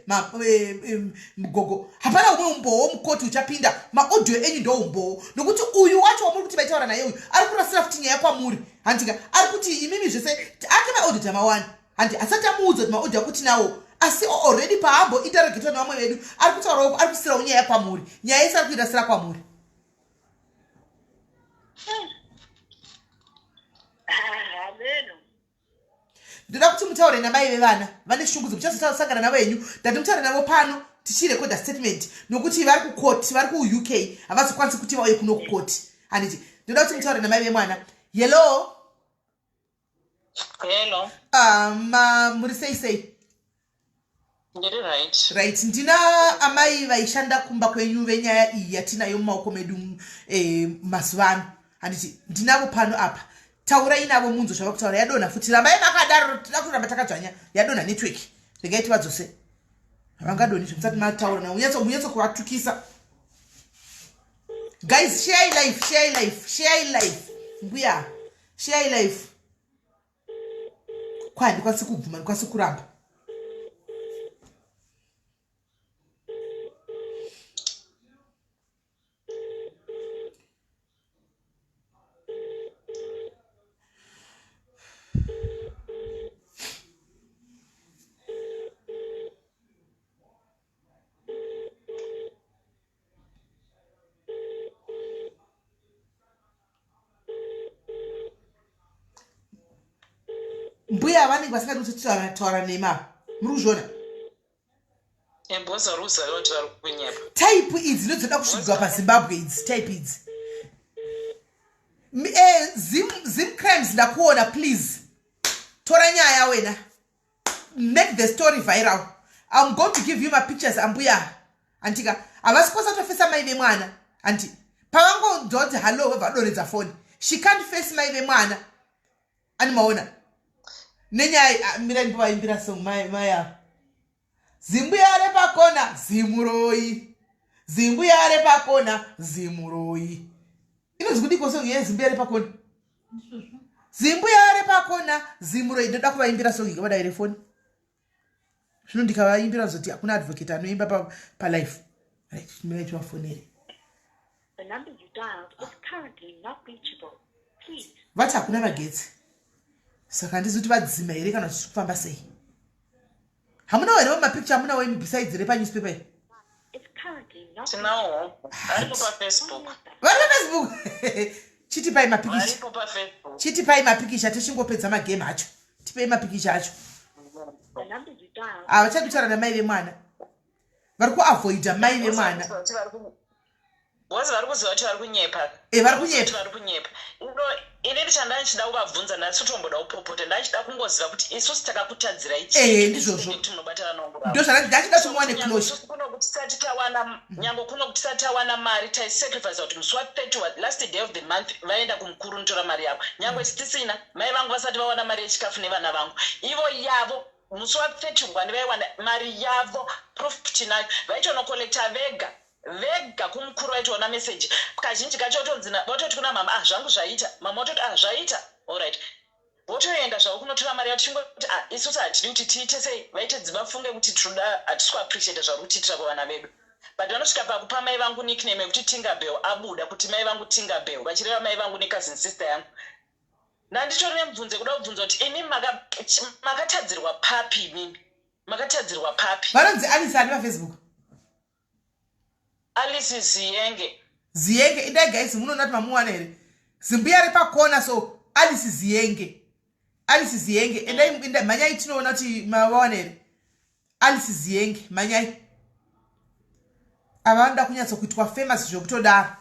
Gogo, hapana umwe umbowo mukoti uchapinda. Maaudio enyu ndo umbowo, nokuti uyu wacho wamuri kuti vaitaura naye uyu ari kurasira futi nyaya kwamuri, handika? Ari kuti imimi zvese ake maaudio tamawana, handi asati amuudza kuti maaudio akuti nawo, asi already paambo interrogatwa nevamwe vedu ari kutaurawo, ari kusirawo nyaya kwamuri. Nyaya yese ari kuirasira kwamuri. Hameno. Ndoda kuti mutaure namai vevana. Vane shungu muchazosangana navo henyu. Ndati mutaure navo pano tichirekodha statement, nokuti vari kukoti, vari kuUK, havazokwanisi kuti vauye kuno kukoti, handiti? Ndoda kuti mutaure namai vemwana. Hello? Hello. Ma muri sei sei? Ndiri right. Right, ndina amai vaishanda kumba kwenyu venyaya iyi yatinayo mumaoko medu mazuva ano, handiti? Ndinavo pano apa. Taurai navo munzo zvava kutaura. Yadonha futi. Rambai makadaro, tida kuramba takadzvanya. Yadonha network, regai tivadzose. Havangadoni zvemusati mataura navo. Munyatso kuvatukisa. Guys, share live, share live, share live. Mbuya, share live. Kwa handikwanisi kubvuma, ndikwanisi kuramba. Mbuya vanenge vasingadi kutotaura nema. Muri kuzviona? Emboza ruza vanoti vari kunyepa. Type idzi ndodzoda kusvikwa paZimbabwe idzi, type idzi. Zim Crimes ndakuona, please. Tora nyaya wena. Make the story viral. I'm going to give you my pictures ambuya. Andika havasi kukwanisa kutofesa mai vemwana. Andi pavangonzwa kuti hallo vobva vadoredza foni. She can't face mai vemwana. Ani maona? Nenyaya ah, mirai ndivaimbira song mai mai ava. Zimbuya repakona zimuroyi. Zimbuya repakona zimuroyi. Inonzi kudiko song yezimbuya repakona? Zimbuya repakona zimuroyi. Ndoda kuvaimbira song ikavadaire foni. Zvino ndikavaimbira zoti hakuna advocate anoimba palife. Pa right, mirai tivafonere. The number you dialed is currently not reachable. Please. Vati hakuna magetsi. Saka handizi kuti vadzima here kana kuti kufamba sei. Hamunawo here mapicture amunawo imi besides repanewspaper iri? It's currently not Tinawo aripo paFacebook. Vari paFacebook. Chitipai mapikicha. Varipo paFacebook. Chitipai mapikicha tichingopedza magame acho. Tipei mapikicha acho. The number you dialed Havachadi kutaura namai vemwana. Vari kuavoida mai vemwana. Boss vari kuziva kuti vari kunyepa. Eh, vari kunyepa. Vari kunyepa. Ino inini chandandichida kuvabvunza ndasi kutomboda kupopota, ndachida kungoziva kuti isusu takakutadzirai chii. Eh, ndizvozvo. Kuti munobatana nongurava. Ndo zvandachida kuti muwane closure. Kuno kuti tisati tawana, nyange kuno kuti tisati tawana mari, taisacrifice kuti musi wa30, last day of the month, vaenda kumukuru notora mari yavo. Nyange tisina, mai vangu vasati vawana mari yechikafu nevana vangu, ivo yavo musi wa31 vaiwana mari yavo. Proof tinayo, vaitonocollecta vega vega kumukuru. Vaitoona meseji kazhinji kacho, otonzi vatoti kuna mama, "Ah, zvangu zvaita." Mama ototi, "Ah, zvaita, allright." Votoenda zvavo kunotora mari yavo. Tichingoti, ah, isusu hatidi kuti tiite sei, vaite vafunge kuti tinoda, hatisi kuappreciata zvari kutiitira kuvana vedu. But vanosvika pakupa mai vangu nickname yekuti Tingabel. Abuda kuti mai vangu Tingabel, vachireva mai vangu necousin sister yangu. Ndanditori nemubvunzo yekuda kubvunza kuti imi makatadzirwa papi? Imimi makatadzirwa papi? Vanonzi Alice ani paFacebook? Alice Ziyenge. Ziyenge. Indai guys, munoona kuti mamuwana here zimbuya repakona? So Alice Ziyenge, Alice Ziyenge, endai, endai, mhanyai tinoona kuti mavawana here Alice Ziyenge. Mhanyai, ava vanoda kunyatsokuitwa famous zvekutodaro.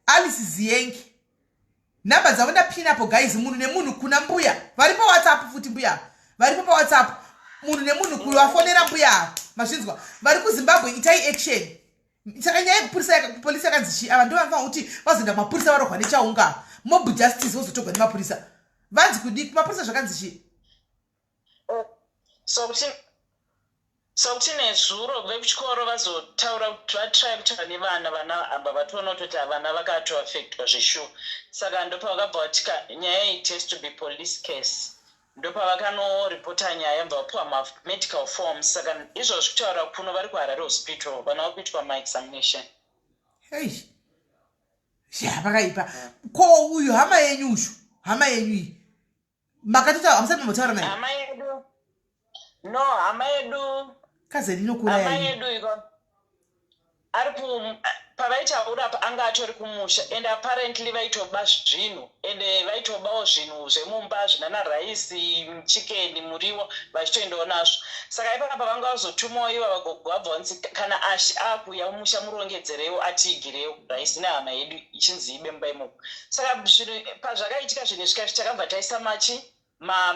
Alice Ziyenge, nhamba dzavo ndapinapo guys. Munhu nemunhu kuna mbuya vari paWhatsApp futi, mbuya varipo paWhatsApp. Munhu nemunhu kuvafonera mbuya ava, mazvinzwa? Vari kuZimbabwe, itai action. Saka nyaya yekupurisa, polisi yakanzi chii? Ava ndo vanofanira kuti vazoenda kumapurisa, varohwa nechaunga, mob justice, vozotogwa nemapurisa. Vanzi kudii kumapurisa? Zvakanzi chii? So kuti nezuro vekuchikoro vazotaura kuti vatry kutaura nevana. Vana amba vatoona kutoti havana vakatoaffectwa zveshuwa. Saka ndopavakabva vatika nyaya iyi has to be police case. Ndopavakanoripota nyaya, bva vapiwa mamedical forms. Saka izvozvi kutaura kuno vari kuHarare Hospital, vana vakuitwa maexamination. Hei ya, pakaipa. Ko uyu hama yenyu, uyu hama yenyu iyi makatotaura? Hamusati mambotaura naye? Hama yedu, no, hama yedu Kazeni inokura. Hama yenyu. Yedu iko ari ku pavaitaura apa anga atori kumusha, and apparently vaitoba zvinhu, ende vaitobawo zvinhu zvemumba, zvinana raisi, chicken, muriwo, vachitoendawo nazvo. Saka ipapa vanga vazotumawo iva vagogo, vabva vanzi kana ashi akuuya mumusha, murongedzerewo, atiigirewo raisi nehama yedu ichinzi ibe mumba imomo. Saka zvinhu pazvakaitika, zvinhu izvi takabva taisa machi ma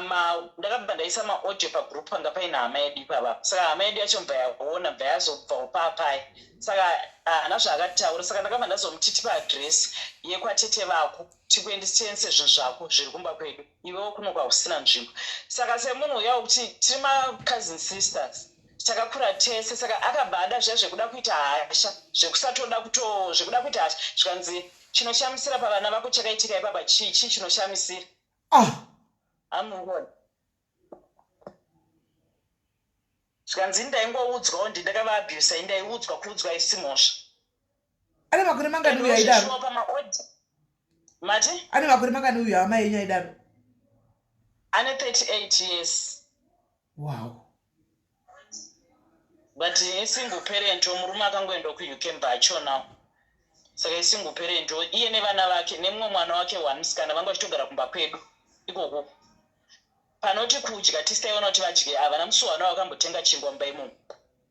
ndakabva ndaisa maaudio pagroup panga paine hama yedu ipapa. Saka hama yedu yacho mbva yaona, bva yazobvawo papai. Saka haana zvaakataura. Saka ndakabva ndazomuti, "Tipa adhiresi yekwatete vako, tikuendise zvinhu zvako zviri kumba kwedu. Iwewo kuno kwausina nzvimbo." Saka semunhu uya wekuti tiri macousin sisters, takakura tese, saka akabva ada zviya zvekuda kuita hasha, zvekusatoda kuto zvekuda kuita hasha. Zvikanzi, "Chinoshamisira pavana vako chakaitika ipapa chii? Chii chinoshamisira?" Ah. Amuona, zvikanzi, "Ndaingoudzwawo, ndindakavaabusa, indaiudzwa, kuudzwa isi mhosva." Ane makore mangani uyu aidaro? Mati? Ane makore mangani uyu hama yenyu aidaro? Ane 38 years. Wow. But isingle parent, murume akangoenda kuUK mbachonawo. Saka isingle parent iye nevana vake nemumwe mwana wake one musikana, vanga vachitogara kumba kwedu ikoko. Panoti kudya tisaiona kuti vadye, havana musi wana vakambotenga chingwa mumba imomo.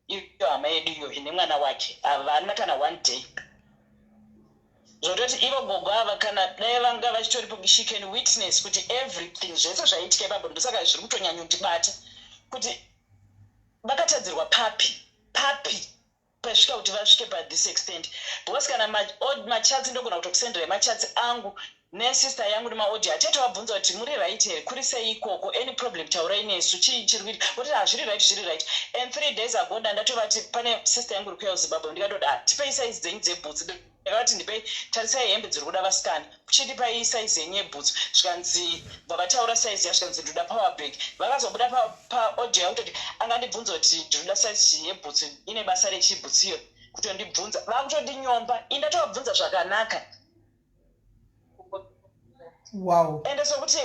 Iyo hama yedu iyo ine mwana wake, havana kana one day. Zvototi ivo gogo ava, kana dai vanga vachitoripo, she can witness kuti everything zvese zvaiitika ipapo. Ndosaka zviri kutonyanyondibata kuti vakatadzirwa papi papi pasvika kuti vasvike pathis extent, because kana machats, ndogona kutokusenderai machats angu nesister yangu nemaaudio atetovabvunza kuti muri right here, kuri sei ikoko, any problem, taurai nesu, chii chiri kuita kuti hazviri right, zviri right. And 3 days ago ndandatovati pane sister yangu iri kuuya kuZimbabwe, ndikatoti, ah, tipei saizi dzenyu dzebhutsu. Ndakavati, ndipei, tarisai hembe dziri kuda vasikana, chidipai saizi yenyu yebhutsu. Zvikanzi, bva vataura saizi ya, zvikanzi ndoda power bank. Vakazobuda paaudio yakutoti angandibvunza kuti ndinoda saizi yebhutsu, ine basa rechibhutsu iyo kutondibvunza, vakutondinyomba. Indatovabvunza zvakanaka. Ende sokuti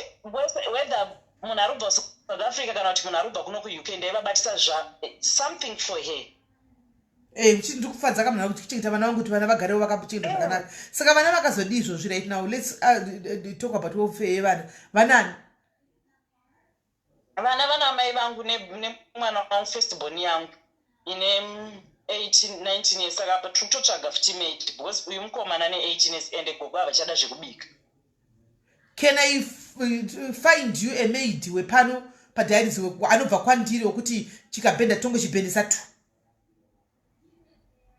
whether munhu ari kubva South Africa kana kuti munhu ari kubva kuno kuUK, ndaivabatisa zva something for her. Eh, ndiri kufadza kamuna kuti kuchengeta vana vangu, kuti vana vagarewo vakachengeta zvakanaka. Saka vana vakazodii izvozvi? Right now let's talk about welfare yevana. Vanani? Vana vana mai vangu nemwana wangu, firstborn yangu ine 18 19 years. Saka apa tiri kutotsvaga futi maid because uyu mukomana ne18 years, ende gogo havachada zvekubika. Can I find you a maid wepano padiaries anobva kwandiri, wekuti chikabhenda tongo chibhendesa tu?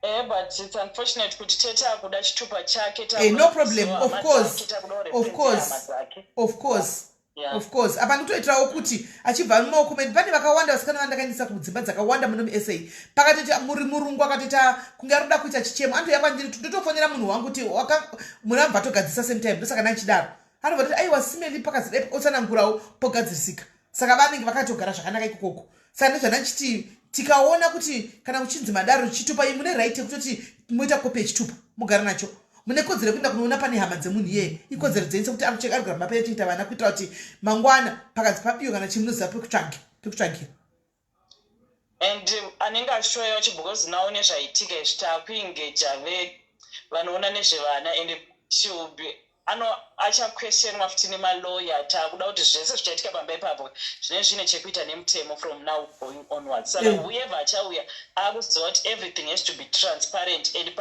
But it's unfortunate kuti tete akuda chitupa chake. No problem, of course, of course, of course. Of course, apa ndikutoitirawo kuti achibva mumaoko medu. Pane vakawanda vasikana vandakaendesa kudzimba dzakawanda muno muSA. Pakatoita muri murungu akatoita kunge ari kuda kuita chichemo, anotouya kwandiri, ndotofonera munhu wangu kuti munhu abva atogadzirisa same time. Ndosaka ndanchidaro. Anobva toti, aiwa, simeli pakazidai, otsanangurawo, pogadzirisika. Saka vanenge vakatogara zvakanaka ikokoko. Saka ndozvandanchiti, tikaona kuti kana kuchinzi madaro, chitupa iyi mune right yekutoti moita kopi yechitupa, mugara nacho. Mune kodzero yekuenda kunoona pane hama dzemunhu iyeye. Ikodzero dzenyu sekuti ari kugara mapa yechengeta vana, kuitira kuti mangwana pakanzi pabiwa kana chimunoziva pekutsvagira. And anenge achitoya wacho, because now nezvaitika izvi taakuengaja vanoona nezvevana, and she will be ano achaquestionwa futi nemaloya. Taakuda kuti zvese zvichaitika pamba ipapo zvinenge zvine chekuita nemutemo from now going onwards. Saka whoever achauya akuziva kuti everything has to be transparent, and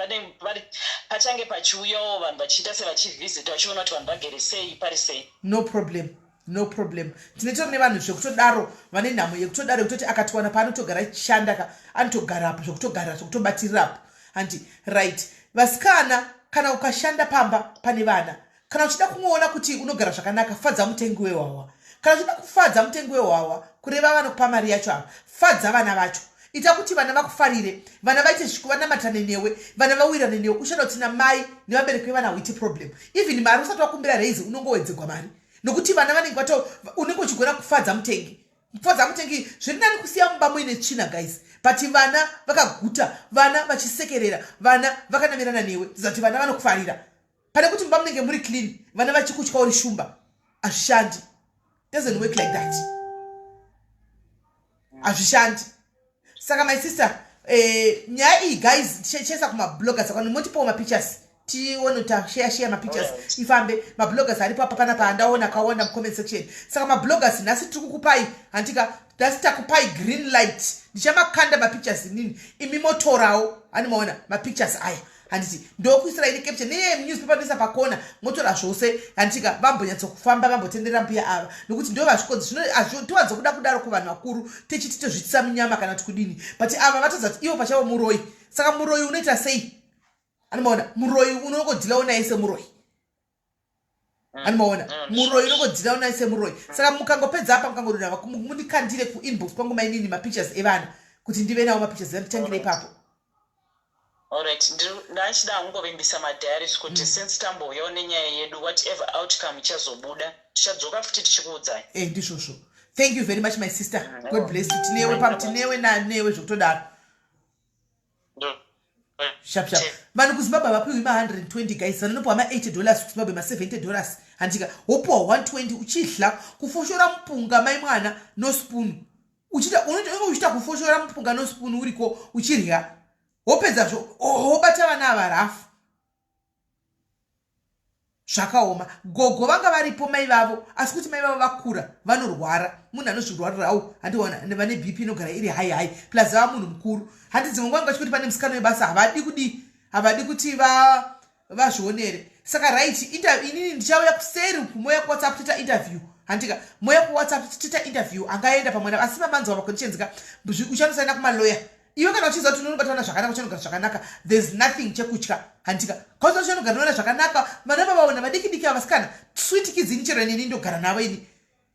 pachange pachiuyawo vanhu vachiita sevachivhizita, vachiona kuti vanhu vagere sei, pari sei. No problem, no problem. Tinetori nevanhu zvekutodaro vane nhamo yekutodaro, yekutoti akatiwana paanotogara achishanda ka, anotogarapo zvekutogara, zvekutobatirirapo handi right. Vasikana, kana ukashanda pamba pane vana, kana uchida kungoona kuti unogara zvakanaka, fadza mutengi wehwahwa. Kana uchida kufadza mutengi wehwahwa, kureva vanokupa mari yacho ava, fadza vana vacho. Ita kuti vana vakufarire, vana vaite vanamatane newe, vana vawirane newe. Ushanda kuti namai nevabereki vevana huiti problem. Even mari usati wakumbira raise, unongowedzegwa mari nokuti vana vanenge vato unenge uchigona kufadza mutengi. Kufadza mutengi zviri nani kusiya mumba muine tsvina, guys, but vana vakaguta, vana vachisekerera, vana vakanamirana newe, zati vana vanokufarira, pane kuti mumba munenge muri clean, vana vachikutya, uri shumba. Hazvishandi, doesn't work like that, hazvishandi. Saka my sister, nyaya iyi, guys, tichaisa kumabloggers akano, motipawo mapictures tione, tashare share mapictures ifambe. Mabloggers aripo apa panapa, andaona akawanda mucomment section. Saka mabloggers, nhasi tiri kukupai, handika? Nhasi takupai green light. Ndichamakanda mapictures inini, imi motorawo. Hani maona mapictures aya, handiti? Ndokuisirai necaption neye newspaper, ndoisa pakona, motora zvose, handitika? Vambonyatsokufamba, vambotenderera mbuya ava, nokuti ndo vazvikodzi. Zvino tiwanzokuda kudaro kuvanhu vakuru, tichiti tozvitisa munyama kana kuti kudini, but ava vatodza kuti ivo pachavo muroi. Saka muroi unoita sei? Anomaona muroi unongodhilawo naye semuroi. Anomaona muroi unongodhilawo naye semuroi. Saka mukangopedza apa, mukangodona, mundikandire kuinbox kwangu, mainini, mapictures evana, kuti ndive nawo mapictures, anditangire ipapo. Alright, ndachida kungovimbisa madiaries kuti since tambouyawo nenyaya yedu, whatever outcome ichazobuda, tichadzoka futi tichikuudzai. E, ndizvozvo. Thank you very much, my sister. God bless you. Tinewe, tinewe nanewe zvekutodaro. Sharp sharp. Vanhu kuZimbabwe havapiwi ma120, guys. Vanonopiwa ma80 dollars kuZimbabwe, ma70 dollars, handika? Wopiwa 120 uchidla kufoshora mupunga, mai mwana, nospoon. Uchiita, unenge uchiita kufoshora mupunga nospoon uriko uchirya, wopedzazvo wobata vana ava rafu. Zvakaoma. Gogo vanga varipo mai vavo, asi kuti mai vavo vakura vanorwara, munhu anozvirwarirawo handiona vane BP inogara iri high high, plus vava munhu mukuru. Handi dzimwe nguva vanga kuti pane musikana webasa, havadi kudii, havadi kuti va vazvionere. Saka right, inini ndichauya kuseri uku, moya kuWhatsApp toita interview handika, moya kuWhatsApp toita interview. Angaenda pamwana asi mamanzwa maconditions ka, uchanosaina kumaloya iwe kana uchiziva kuti unobata vana zvakanaka, uchanogara zvakanaka, there's nothing chekutya handika. Kauza uchanogara nevana zvakanaka, vana vavaona vadiki diki avasikana sweet kids. Ini chero neni ndogara navo, ini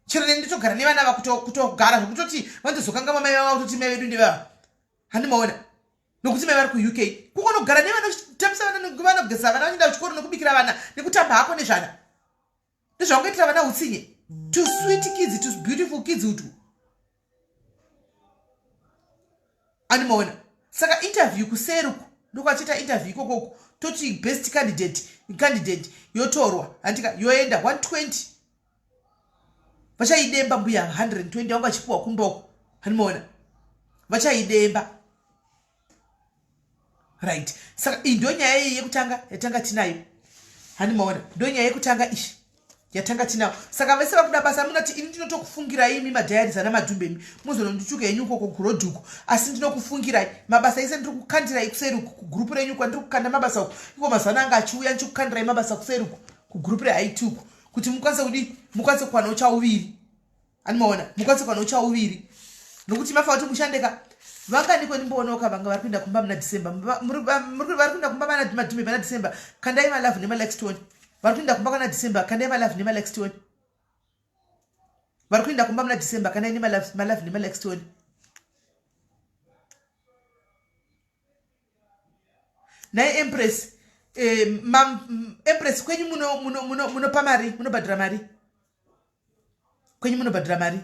chero neni ndotogara nevana va kutogara zvekutoti vanotozokanga mamai vava kutoti mai vedu ndevava, handimaona nokuti mai vari kuUK. Kukonogara nevana uchitambisa vana, vanogeza vana, vachienda kuchikoro, nekubikira vana, nekutamba hako nezvana, nezvaungaitira vana utsinye to sweet kids, to beautiful kids utu, animaona. Saka interview kuseruku ndokwachiita interview ikokoko, toti best candidate yotorwa handika, yoenda 120. Vachaidemba mbuya 120 vanga vachipiwa kumboko, handimaona, vachaidemba. Right, saka iyi ndo nyaya iyi yekutanga yatanga tinayo, handimaona, ndo nyaya yekutanga iyi yatanga tinayo. Saka vese vari kuda basa, munati ini ndinotokufungirai imi madiaries ana madhumbemi, muzonondituka henyu ukoko kurodhuko, asi ndinokufungirai mabasa ese. Ndiri kukandirai kuseri uku kugurupu renyu kwandiri kukanda mabasa uku iko mazuva ano anga achiuya, ndichikukandirai mabasa kuseri uku kugurupu reIT uku kuti mukwanise kudii, mukwanise kuwana uchauviri, animaona, mukwanise kuwana uchauviri, nokuti mafa kuti mushandeka. Vanganiko ndimboonaoka vanga vari kuenda kumba muna December, vari kuenda kumba mana madhumbe mana December, kandai malove nemalikes tione. Vari kuenda kumba kana December, kandai malove nemalikes tione. Vari kuenda kumba muna December, kandai nemalove nemalikes tione. Nhai Empress, Empress, kwenyu munopa muno, muno, muno mari, munobhadhira mari kwenyu, munobhadhira mari?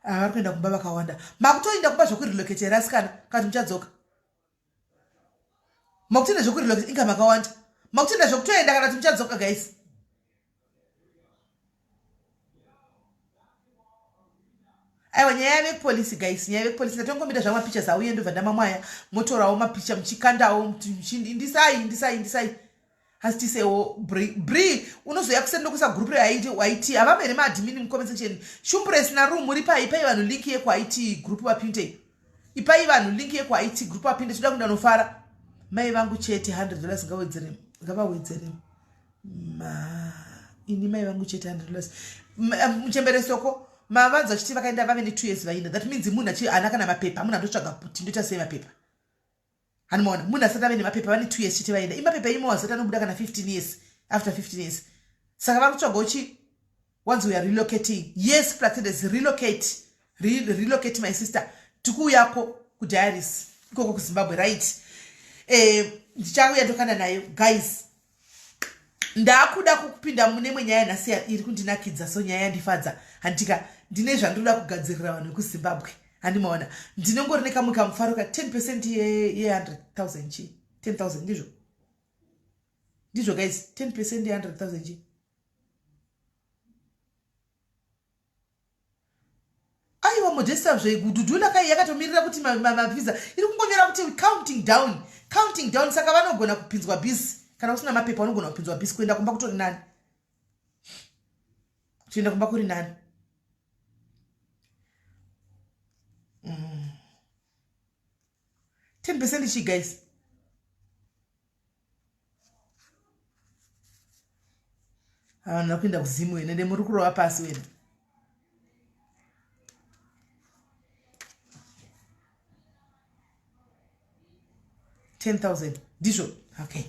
Ah, vari kuenda kumba vakawanda. Makutoenda kumba zvekurelocate here asikana, kana muchadzoka? Makutoenda zvekurelocate inga makawanda. Makutoenda zvekutoenda kana kuti muchadzoka, guys? Aiwa, nyaya yavekupolisi guys, nyaya yavekupolisi. Ndatongomita zvangu mapictures auye, ndobva ndamamwaya, motorawo mapicha muchikandawo. Ndisai, ndisai, ndisai, asi tisewo bri unozoya kuseni ndokuisa group reIT. Havamo here maadmin mucomment section? Shumpres naru muri pai? Ipai vanhu link yekuIT group vapinde. Ipai vanhu link yekuIT group vapinde. Toda kuenda nofara. Mai vangu chete $100 ngawedzere, ngavawedzere ma ini mai vangu chete $100. Muchembere soko mavanza vachiti vakaenda vave ne2 years vaenda. That means munhu achi haana kana mapepa, munhu andotsvaga kuti ndoita sei mapepa, hanimaona. Munhu asati ave nemapepa, vane 2 years chete vaenda, imapepa imo asati anobuda kana 15 years, after 15 years. Saka vari kutsvaga uchi once we are relocating. Yes, Placides, relocate. Relocate my sister, tikuuyako kudiaries ikoko kuZimbabwe. Right, ndichauya ndokanda nayo guys. Ndakuda kukupinda mune imwe nyaya nhasi iri kundinakidza, so nyaya yandifadza handika. Ndine zvandinoda kugadzirira vanhu vekuZimbabwe, handimaona. Ndinongori nekamwe kamufaro ka 10 percent ye100 000 chi 10 000, ndizvo, ndizvo guys, 10 percent ye100 000 chi. Aiwa, Modesta, zvegudhudhula kai yakatomirira kuti mavisa iri kungonyora kuti counting down, counting down. Saka vanogona kupinzwa bisi kana usina mapepa, unogona kupinzwa bisi. Kuenda kumba kutori nani, kuenda kumba kuri nani. 10% chi guys? Vanhu vari kuenda kuZimu wena, ende muri kurova pasi wena. 10,000 ndizvo. Okay,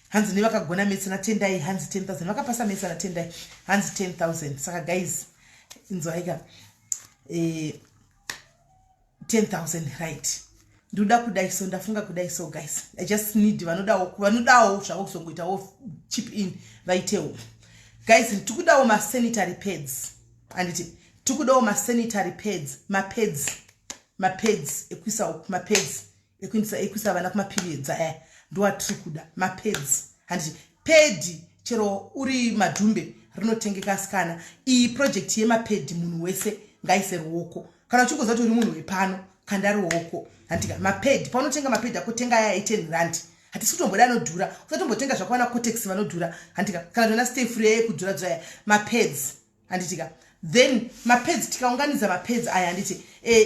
hanzi nevakagona maths naTendai, hanzi 10,000. Vakapasa maths naTendai, hanzi 10,000. Saka guys, inzwaika, 10,000, right? Ndoda kudai so, ndafunga kudai so guys, I just need vanodawo, vanodawo zvavo kuzongoitawo chip in, vaitewo. Guys, tikudawo masanitary pads, handiti? Tikudawo masanitary pads, mapads, mapads ekuisa, mapads ekuisa, ekuisa vana kumaperiods aya, ndoatiri kuda mapads, handiti? Pedi chero uri madhumbe rinotengeka asikana. Iyi project yemapedi, munhu wese ngaise ruoko. Kana uchingoziva kuti uri munhu wepano, kanda ruoko, handika? Mapedi, paunotenga mapedi ako, tenga aya e10 rand. Hatisi kutomboda anodhura. Usatombotenga zvakawana Kotex vanodhura, handika? Kana tona Stay Free yekudhura dzaya mapads, handitika? Then mapads, tikaunganidza mapads aya, handiti?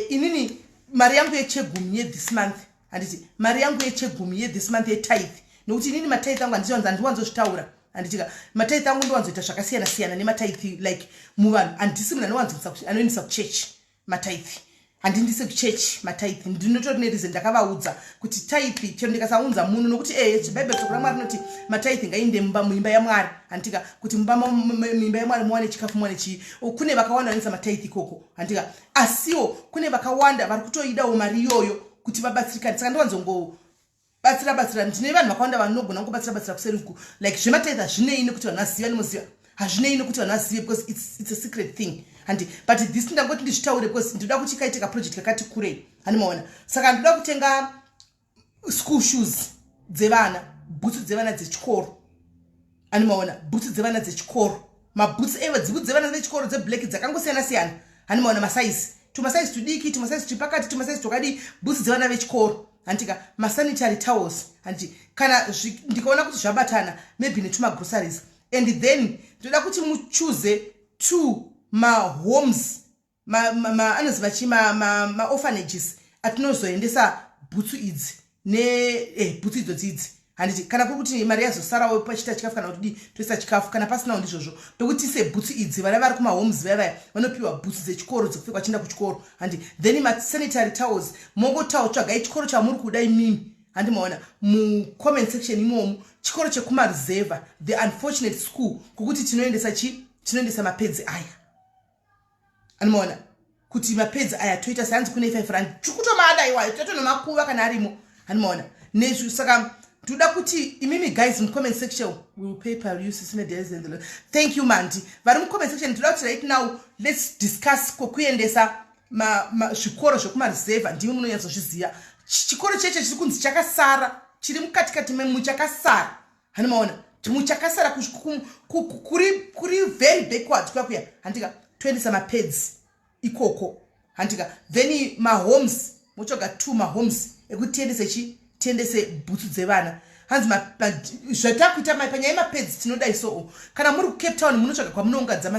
Inini mari yangu yechegumi yethis month, handiti? Mari yangu yechegumi yethis month, yetithe, nokuti inini matithe angu handiwanzozvitaura, handitika? Matithe angu ndowanzoita zvakasiyana siyana nematithe, like muvanhu handisi munhu anowanzoanoendesa kuchechi matithe. Handindise kuchechi matithe. Ndinotori nereason. Ndakavaudza kuti tithe chero ndikasaunza muno, nokuti bhaibheri, shoko raMwari rinoti matithe ngainde muimba yaMwari, handitika? Kuti muimba yaMwari muwane chikafu, muwane chii. Kune vakawanda vanoisa matithe ikoko, handitika? Asiwo kune vakawanda vari kutoidawo mari iyoyo kuti vabatsirikane. Saka ndowanzongo batsira batsira. Ndine vanhu vakawanda vanogona kungobatsira batsira kuseri uku. Like zvematithe hazvinei nekuti vanhu vaziva, nemoziva, hazvinei nekuti vanhu vazive because it's a secret thing, handi? But this ndangoti ndizvitaure because ndinoda kuti kaitika project kakati kurei, handimaona? Saka ndoda kutenga school shoes dzevana, bhutsu dzevana dzechikoro, handimaona? Bhutsu dzevana dzechikoro, mabhutsu eva dzibhutsu dzevana vechikoro dzeblack dzakangosiyana siyana, handimaona? Masaizi, tumasaizi tudiki, tumasaizi tupakati, tumasaizi twakadii, bhutsu dzevana vechikoro, handika? Masanitary towels, handiti? Kana ndikaona kuti zvabatana, maybe netumagroceries. And then ndoda kuti muchoose two mahomes, anoziva chi, maorphanages atinozoendesa bhutsu idzi nebhutsu idzodzi idzi, handiti? Kana kuri kuti mari yazosarawo pachiita chikafu kana kuti dii, toisa chikafu. Kana pasinawo, ndizvozvo, pekuti tiise bhutsu idzi. Vana vari kumahomes vaya vaya vanopiwa bhutsu dzechikoro dzekupfeka vachienda kuchikoro, handi? Then masanitary towels, mongotawo tsvagai chikoro chamuri kuda imimi, handi maona? Mucomment section imomo, chikoro chekumareserva, the unfortunate school, kwokuti tinoendesa chi, tinoendesa mapads aya, anomaona kuti mapads aya toita sehanzi kune 5 rand tikutomada iwayo, tatonomakuva kana arimo, hanimaona? Nezvi saka ndoda kuti imimi guys mucomment section, we will PayPal you sisine. Thank you, Mandi. Vari mucomment section, ndoda kuti right now let's discuss kwokuendesa zvikoro zvekumareserva. Ndimi munonyatsozviziva chikoro cheche chiri kunzi chakasara, chiri mukatikati memuchakasara, hanimaona? Muchakasara kuri very backward kuya kuya, handika? Toendesa mapads ikoko, handika? Then mahomes, motsvaga two mahomes ekuti tiendese chi, tiendese bhutsu dzevana. Hanzi zvatakuita panyaya yemapads, tinodai. So kana muri kuCape Town, munotsvaga kwamunounganidza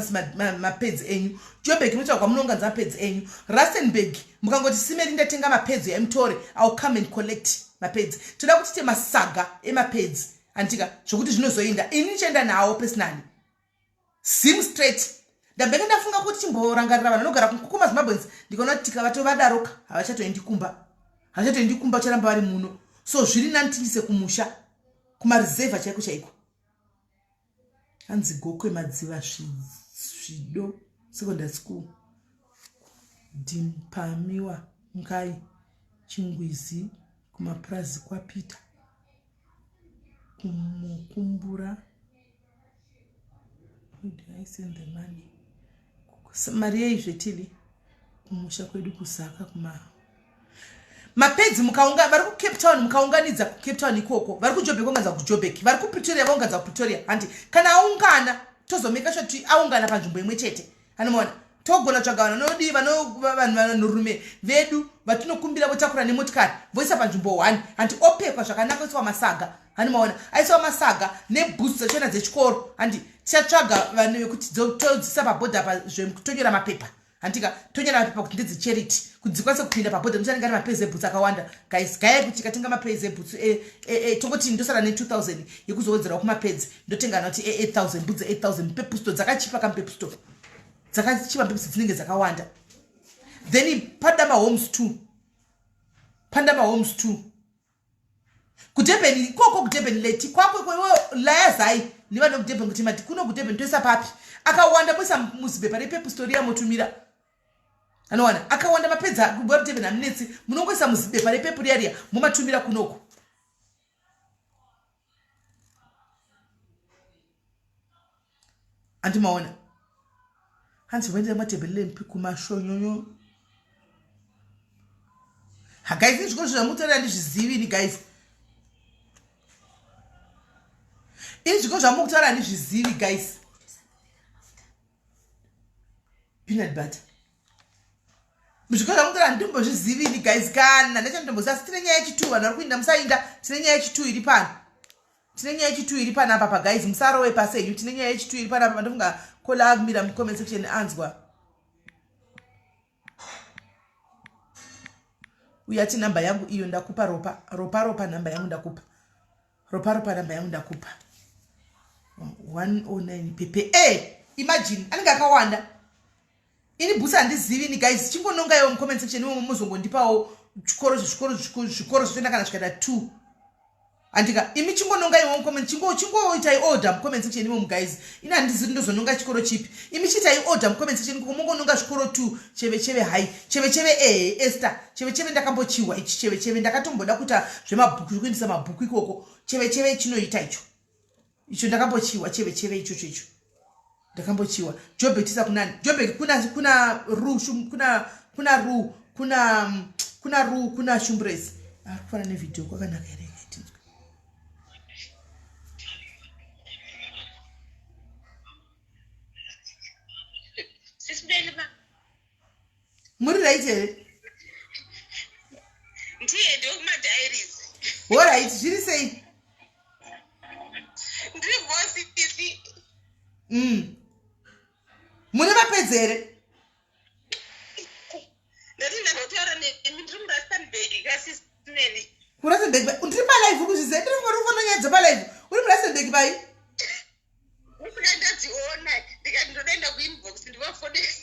mapads enyu. Joburg, munotsvaga kwamunounganidza mapads enyu. Rustenburg, mukangoti simeri ndatenga mapads yaimutore, I will come and collect mapads. Toda kuti tiite masaga emapads, handika? Zvokuti zvinozoinda ini ndichienda nawo personally zim straight. Ndambenge ndafunga kuti chimborangarira vanhu vanogara kumaZimbabweans. Ndikaona kuti tikavatovadaroka, havachatoendi kumba, havachatoendi kumba, vacharamba vari muno. So zviri nani tiindise kumusha, kumareserva chaiko chaiko. Hanzi Gokwe, Madziva, Zvido Secondary School, Dimpamiwa Ngai, Chingwizi, kumapurazi kwaPeter Kumukumbura. Where do I send the money? Mari yei zvetili kumusha kwedu kuSaka kuma mapads. Mukaunga vari kuCape Town, mukaunganidza kuCape Town ikoko, vari kuJobek vaunganidza kuJobek, vari kuPretoria vaunganidza kuPretoria, handi? Kana aungana, tozomeka sure kuti aungana panzvimbo imwe chete, anomaona? Togona tsvaga vanhu vanodii, vanhu vanhurume vedu vatinokumbira, votakura nemotikari voisa panzvimbo one, handi? Opekwa zvakanaka, oiswa masaga, handi maona? Aiswa masaga nebhutsu dzachona dzechikoro, handi? Tichatsvaga vanhu vekuti todzisa pabhodha pazvekutonyora mapepa, handika? Tonyora mapepa kuti ndedzecharity, kuti dzikwanise kupinda pabhodha. Muchanenge ari mapairs ebhutsu akawanda, guys. Gayai kuti tikatenga mapairs ebhutsu, tongoti ndosara ne2000 yekuzowedzerawo kumapads, ndotenga noti e8000, mbudzi 8000 muPep Store. Dzakachipa kamuPep Store, dzakachipa muPep Store, dzinenge dzakawanda. Then pada mahomes two, panda mahomes two kuDurban ikoko, kuDurban leti kwako ikwewe. Layazai nevanhu vekuDurban kuti mati kuno kuDurban toisa papi. Akawanda, moisa muzibepa rePep Store yamotumira, anowana akawanda mapads kuDurban hamunetsi. Munongoisa muzibepa rePep riya riya, momatumira kunoku. Andimaona? Hanzi voendera Matebeleland kumashonyonyo. Guys, izvikoro zvamutaura handizvizivi ini, guys. Ini zvikoro zvamukutaura handizvizivi, guys. Peanut butter. Zvikoro zvamutaura handitombozvizivi ini guys kana ndachanditomboziva asi tine nyaya yechituu vanhu vari kuinda musainda tine nyaya yechituu iri pano. Tine nyaya yechituu iri panapa pa guys musarowe pasi henyu tine nyaya yechituu iri panapa ndofunga kola akumira mucomment section anzwa. Uyo ati nhamba yangu iyo ndakupa ropa ropa ropa nhamba yangu ndakupa. Ropa ropa namba yangu ndakupa 109 pepe e eh, imagine anenge akawanda ini bhusi handizivi ini guys chingonongaiwo mucomment section imomo muzongondipawo chikoro zvikoro zvikoro zvitoenda kana zvikaita two andika imi chingonongaiwo mucomment chingoitai order mucomment section imomo guys ini handizivi ndozononga chikoro chipi imi chiitai order mucomment section ikoko mongononga zvikoro two cheve cheve hai cheve cheve ehe esther cheve cheve ndakambochiwa ichi cheve cheve ndakatomboda kuita zvemabhuku zvekuendesa mabhuku ikoko cheve cheve chinoita icho icho ndakambochiwa cheve cheve ichocho icho ndakambochiwa jobek tisa kunani jobek kuna kuna ru kuna kuna ru kuna kuna ru kuna shumbresi ari kufana nevhidhiyo kwakanaka here tinzwe Muri right here? Ndiye ndokumadiaries. All right, zviri sei? Ndiri boss sisi. Mune mapedzi here? Ndati ndandotaura nemi ndiri muRustenburg kasisi Nelly. KuRustenburg ndiri palive kuzviziva ndiri kufona nyaya dzepalive. Uri muRustenburg pai? Ndosaka ndadziona ndikati ndoda kuinbox ndivafonese.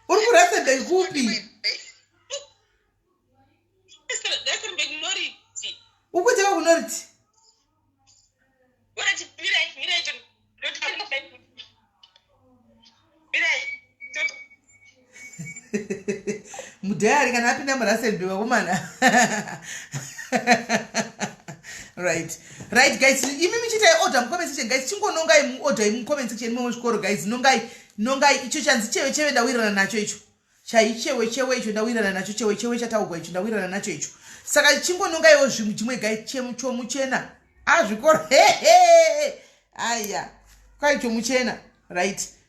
Uri kuRustenburg kupi? Rustenburg Noriti. Ukuti kuNoriti? Urati mirai mirai ndoti mirai mudhayari kana apinda muRustenburg vakomana. Right right guys, imi michiitai order mucomment section guys, chingonongai muorder mucomment section imomo zvikoro guys, nongai nongai icho chanzi chewe chewe ndawirirana nacho icho chaichewe chewe icho ndawirirana nacho chewe chewe chataugwa icho ndawirirana nacho icho saka chingonongaiwo zvimwe chimwe guys chomuchena azvikoro hehe aya kwai chomuchena right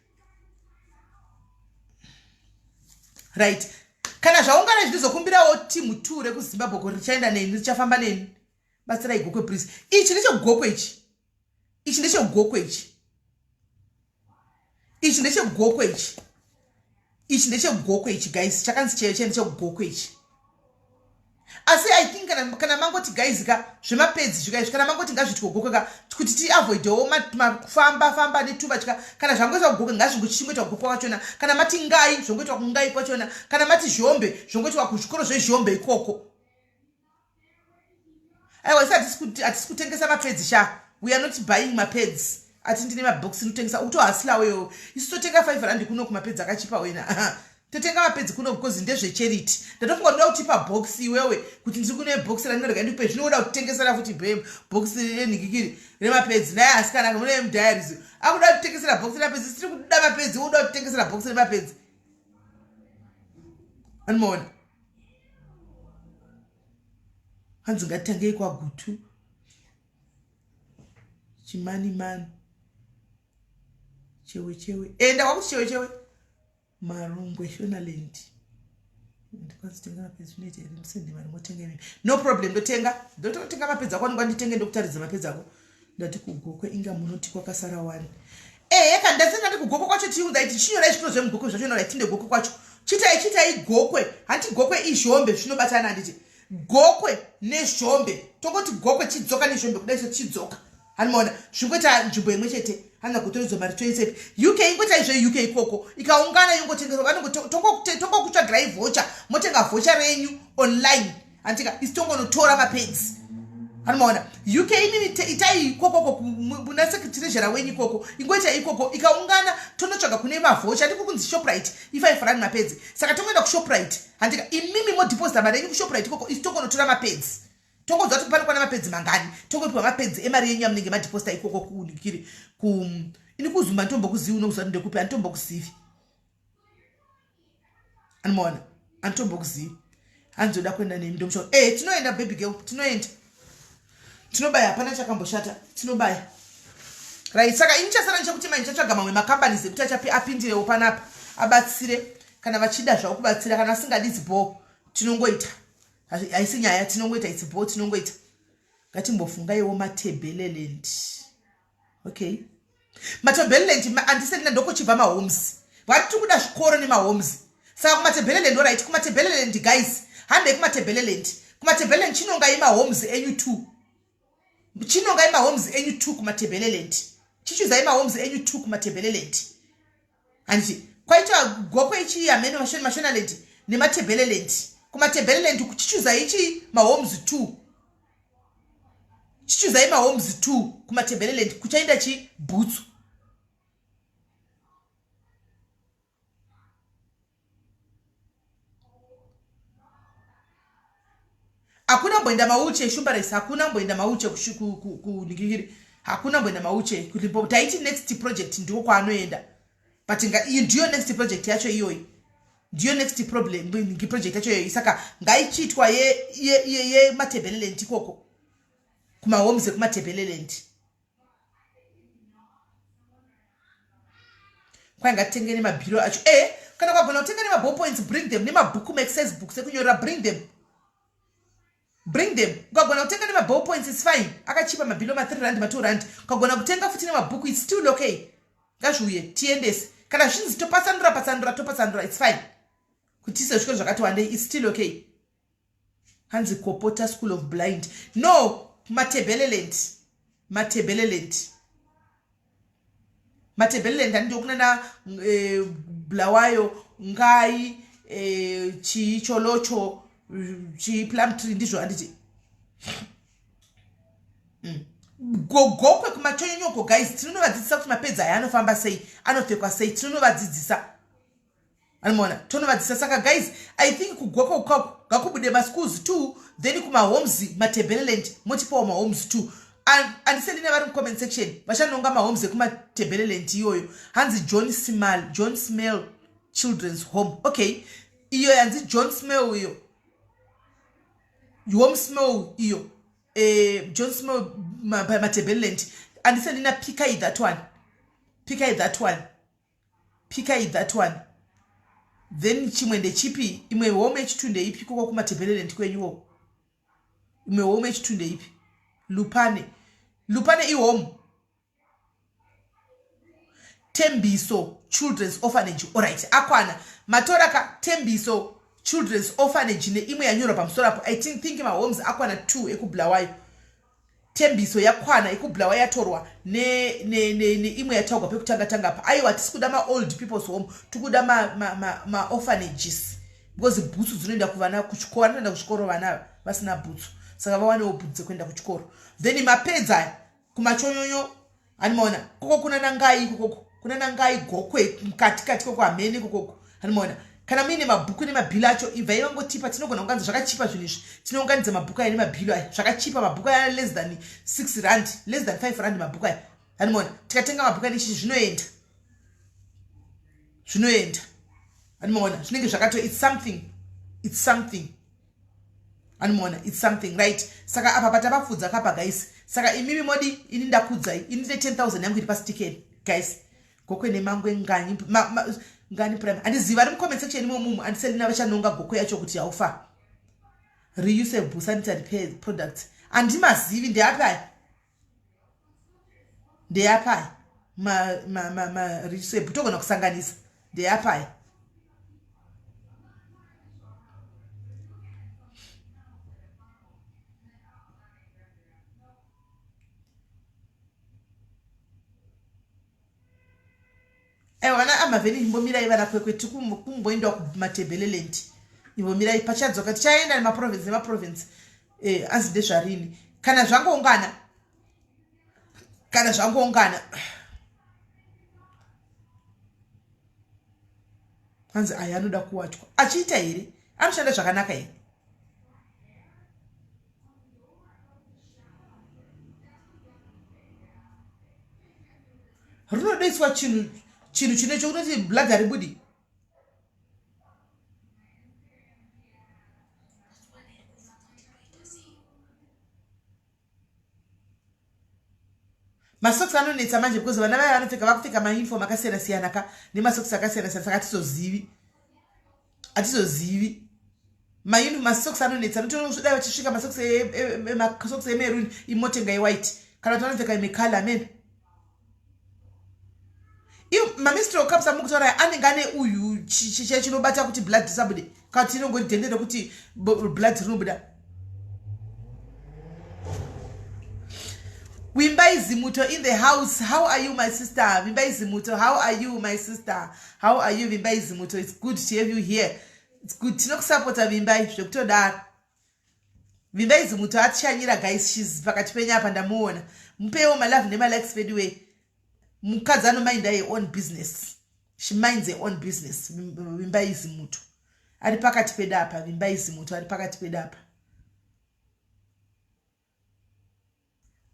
right kana zvaungana zvinozokumbirawo timu 2 rekuZimbabwe kuti richaenda neni richafamba neni batsirai gokwe please ichi ndechegokwe ichi ichi ndechegokwe ichi ichi ndechegokwe ichi ichi ndechegokwe ichi guys chakanzi cheyo chee ndechegokwe ichi asi I think kana mangoti guys ka zvemapedzi zvika izvi kana mangoti ngazviitwe gokwe ka kuti tiavoidewo kufamba famba netuva chika kana zvangoitwa gokwe ngazvingochichingoitwa gokwe kwachona kana mati ngai zvongoitwa kungai kwachona kana mati zhombe zvongoitwa kuzvikoro zvezhombe ikoko aiwa isi hatisi kutengesa mapedzi sha we are not buying mapedzi ati ndine mabhokisi ndotengesa ukutohasilawo iwewe isu totenga 5 rand kuno kumapedzi akachipa wena totenga mapedzi kuno because ndezvecharity ndatofunga ndoda kutipa box iwewe kuti ndiri kune box randinorega ndikupe zvinoda kutengesera futi box renhikikiri remapedzi naye asikana mune mudiaries akuda kutengesera box remapedzi siri kuda mapedzi uda kutengesera box remapedzi anomaona hanzi ngatitangei kwaGutu chimani mani chewe chewe enda kwakuti chewe chewe Marungwe Shonaland ndikwanzi tenga mapedzi zvinoita here ndisende mari motenga imimi no problem ndotenga ndototenga mapedzi ako anonga nditenge ndokutaridza mapedzi ako ndati kugokwe inga munoti kwakasara wani ehe kana ndasenda ndati kugokwe kwacho tiunza iti chinyorai zvitoro zvemugokwe zvacho norai tinde gokwe kwacho chitai chitai gokwe hanti gokwe izhombe zvinobatana handiti gokwe nezhombe tongoti gokwe chidzoka nezhombe kudai so chidzoka hanimaona zvingoita nzvimbo imwe chete hanina kutoridzwa mari toisepi UK ingoita izve UK ikoko ikaungana yongotengeswa vanongotongokutsvagirai vhocha motenga vhocha renyu online handika isi tongonotora mapedzi hanimaona UK imimi itai ikokoko muna secretary wenyu ikoko ingoita ikoko ikaungana tonotsvaga kune mavhocha ndiko kunzi Shoprite i5 rand mapedzi saka tongoenda kuShoprite handika imimi modeposita mari yenyu kuShoprite ikoko isi tongonotora mapedzi tongonzwa kuti panokwana mapedzi mangani tongopiwa mapedzi emari yenyu yamunenge madeposita ikoko kunikiri ku ini kuzumba anditombokuzivi unokuziva kuti ndekupi anditombokuzivi anomaona anditombokuzivi hanzoda kuenda neni ndomusha e tinoenda baby girl tinoenda tinobaya hapana chakamboshata tinobaya right saka ini chasara nechekuti mai ndichatsvaga mamwe macompanies ekuti achapi apindirewo panapa abatsire. Kana vachida zvavo kubatsira, kana vasingadi it's bho, tinongoita. Haisi nyaya, tinongoita, it's bho, tinongoita. Ngatimbofungaiwo Matebeleland. Okay, Matebeleland andisendina ndokuchibva mahomes. Vati tiri kuda zvikoro nemahomes. Saka kuMatebeleland, orit, kuMatebeleland guys, handei kuMatebeleland. KuMatebeleland chinongai mahomes enyu two. Chinongai mahomes enyu two kuMatebeleland. Chichuzai mahomes enyu two kuMatebeleland. Handiti kwaita Gokwe ichi hameno Mashonaland neMatebeleland. KuMatebeleland chichuzai ichi mahomes two. Chichuzai mahomes two kuMatebeleland kuchaenda chi bhutsu. Hakuna mboenda mauche shumba race, hakuna mboenda mauche kuningirikiri, hakuna mboenda mauche kuLimpopo. Taiti next project ndiko kwaanoenda, but iyi ndiyo next project yacho iyoyi, ndiyo next problem project yacho iyoyi. Saka ngaichiitwa yemaTebeleland ikoko, kumahomes ekuMatebeleland. Kwai ngatitenge nemabhiro acho. E kana kwagona kutenga nemaball points, bring them, nemabhuku, maexercise books ekunyorera, bring them, bring them. Ukagona kutenga nemaball points, its fine, akachipa mabhilo, ma3 rand, ma2 rand. Ukagona kutenga futi nemabhuku, its still okay. Ngazviuye tiendese. Kana zvinzi topatsanura patsanura, topatsanura, its fine. Kuti tise zvikoro zvakati wandei, its still okay. Hanzi Kopota School of Blind. No, Matebeleland, Matebeleland, Matebeleland handiyo kunana Bulawayo, Ngai, chii, Cholocho, chii, Plumtree, ndizvo handiti? Gogokwe kumachonyonyoko guys, tinonovadzidzisa kuti mapedzi aya anofamba sei, anopfekwa sei, tinonovadzidzisa. Anomaona, tonovadzidzisa. Saka guys, I think kuGokwe ukako ngakubude maschools two, then kumahomes Matebeleland motipawo mahomes two. Andiselina vari mucomment section vachanonga mahomes ekuMatebeleland iyoyo. Hanzi John Simal, John Smell Children's Home. Okay, iyo yanzi John Smell iyo, Home Smell iyo, John Smell Matebeleland. Andiselina, pikai that one, pikai that one, pikai that one. Then chimwe ndechipi? Imwe home yechitu ndeipi koko kuMatebeleland kwenyuwo? Imwe home yechitu ndeipi? Lupane, Lupane ihome. Tembiso Children's Orphanage. Alright, akwana matora ka Tembiso Children's Orphanage neimwe yanyorwa pamusoro apo. I think mahomes akwana two ekuBulawayo. Tembiso yakwana, ekuBulawayo yatorwa neimwe ne, ne, yataurwa pekutanga tanga pa. Aiwa, tisi kuda maold people's home, tikuda maorphanages ma, because bhutsu dzinoenda kuvana kuchikoro, vanoenda kuchikoro vana vasina bhutsu, saka vawanewo bhutsu dzekuenda kuchikoro. Then mapedza aya kumachonyonyo, animaona koko kuna nangai ikokoko, kuna nangai Gokwe mukati kati koko hamene ikokoko, animaona. Kana muine mabhuku nemabhilo acho, ibvai vangotipa. Tinogona kunganza zvakachipa zvinhu izvi. Tinounganidza mabhuku aya nemabhilo aya zvakachipa. Mabhuku aya less than 6 rand, less than 5 rand mabhuku aya, animaona. Tikatenga mabhuku aya nechichi, zvinoenda, zvinoenda, animaona. Zvinenge zvakato, it's something, it's something, animaona, it's something, right? Saka apa patavafudza kapa guys. Saka imimi modi, ini ndakudzai, ini ndine 10,000 yangu iri pastikeni guys. Gokwe nemangwe ngani ngani prime handizivi. Vari mucomment section imomumu, andiselina vachanonga Gokwe yacho kuti haufa. Reusable sanitary products handimazivi, ndeapi aya? Ndeapi aya mareusable? Togona kusanganisa, ndeapi aya? Aiwa, vana amavheni, imbomirai. Vana Kwekwe, tiri kumboendawo kuMatebeleland. Imbomirai, pachadzoka tichaenda nemaprovince nemaprovince. Anzi ndezvarini kana zvangoungana, kana zvangoungana. Hanzi aya anoda kuwachwa achiita here? Anoshanda zvakanaka here? Rinodoiswa chinhu, chinhu chine chokutoti blood haribudi. Masocks anonetsa manje because vana vaya vanopfeka, vakupfeka mauniform akasiyana siyana ka, nemasocks akasiyana siyana, saka tizozivi. Hatizozivi. Maini masocks anonetsa notonosvida vachisvika masocks masocks emerun imotenga ewhite kana kuti vanopfeka imwe color amen. Iyo mamistral cups amukutaura anenge ane uyu chinobata kuti blood risabude kana kuti inongori dhende rekuti blood rinobuda. Vimbai Zimuto in the house. How are you, my sister? Vimbai Zimuto, how are you, my sister? How are you, Vimbai Zimuto? It's good to have you here. It's good. Tinokusapota Vimbai zvekutodaro. Vimbai Zimuto atishanyira guys, she's pakati penyu apa ndamuona. Mupewo malove nemalikes veduwe. Mukadzi anominda her own business. She minds her own business. Vimbai Zimuto. Ari pakati pedu apa, Vimbai Zimuto ari pakati pedu apa.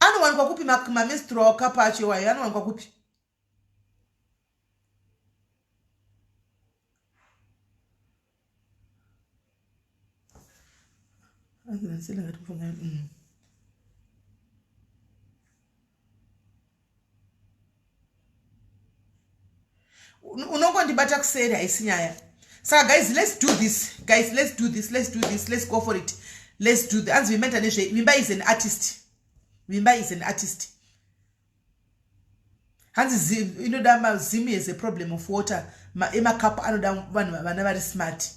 Anowanikwa kupi mamenstrual cup acho iwayo anowanikwa kupi? Unongondibata kuseri haisi nyaya. Saka guys, let's do this. Guys, let's do this. Let's do this. Let's go for it. Let's do this. Anzi Vimba ita nezve Vimba is an artist. Vimba is an artist. Hanzi inoda mazimu is a problem of water. Emakapu anoda vanhu vana vari smart.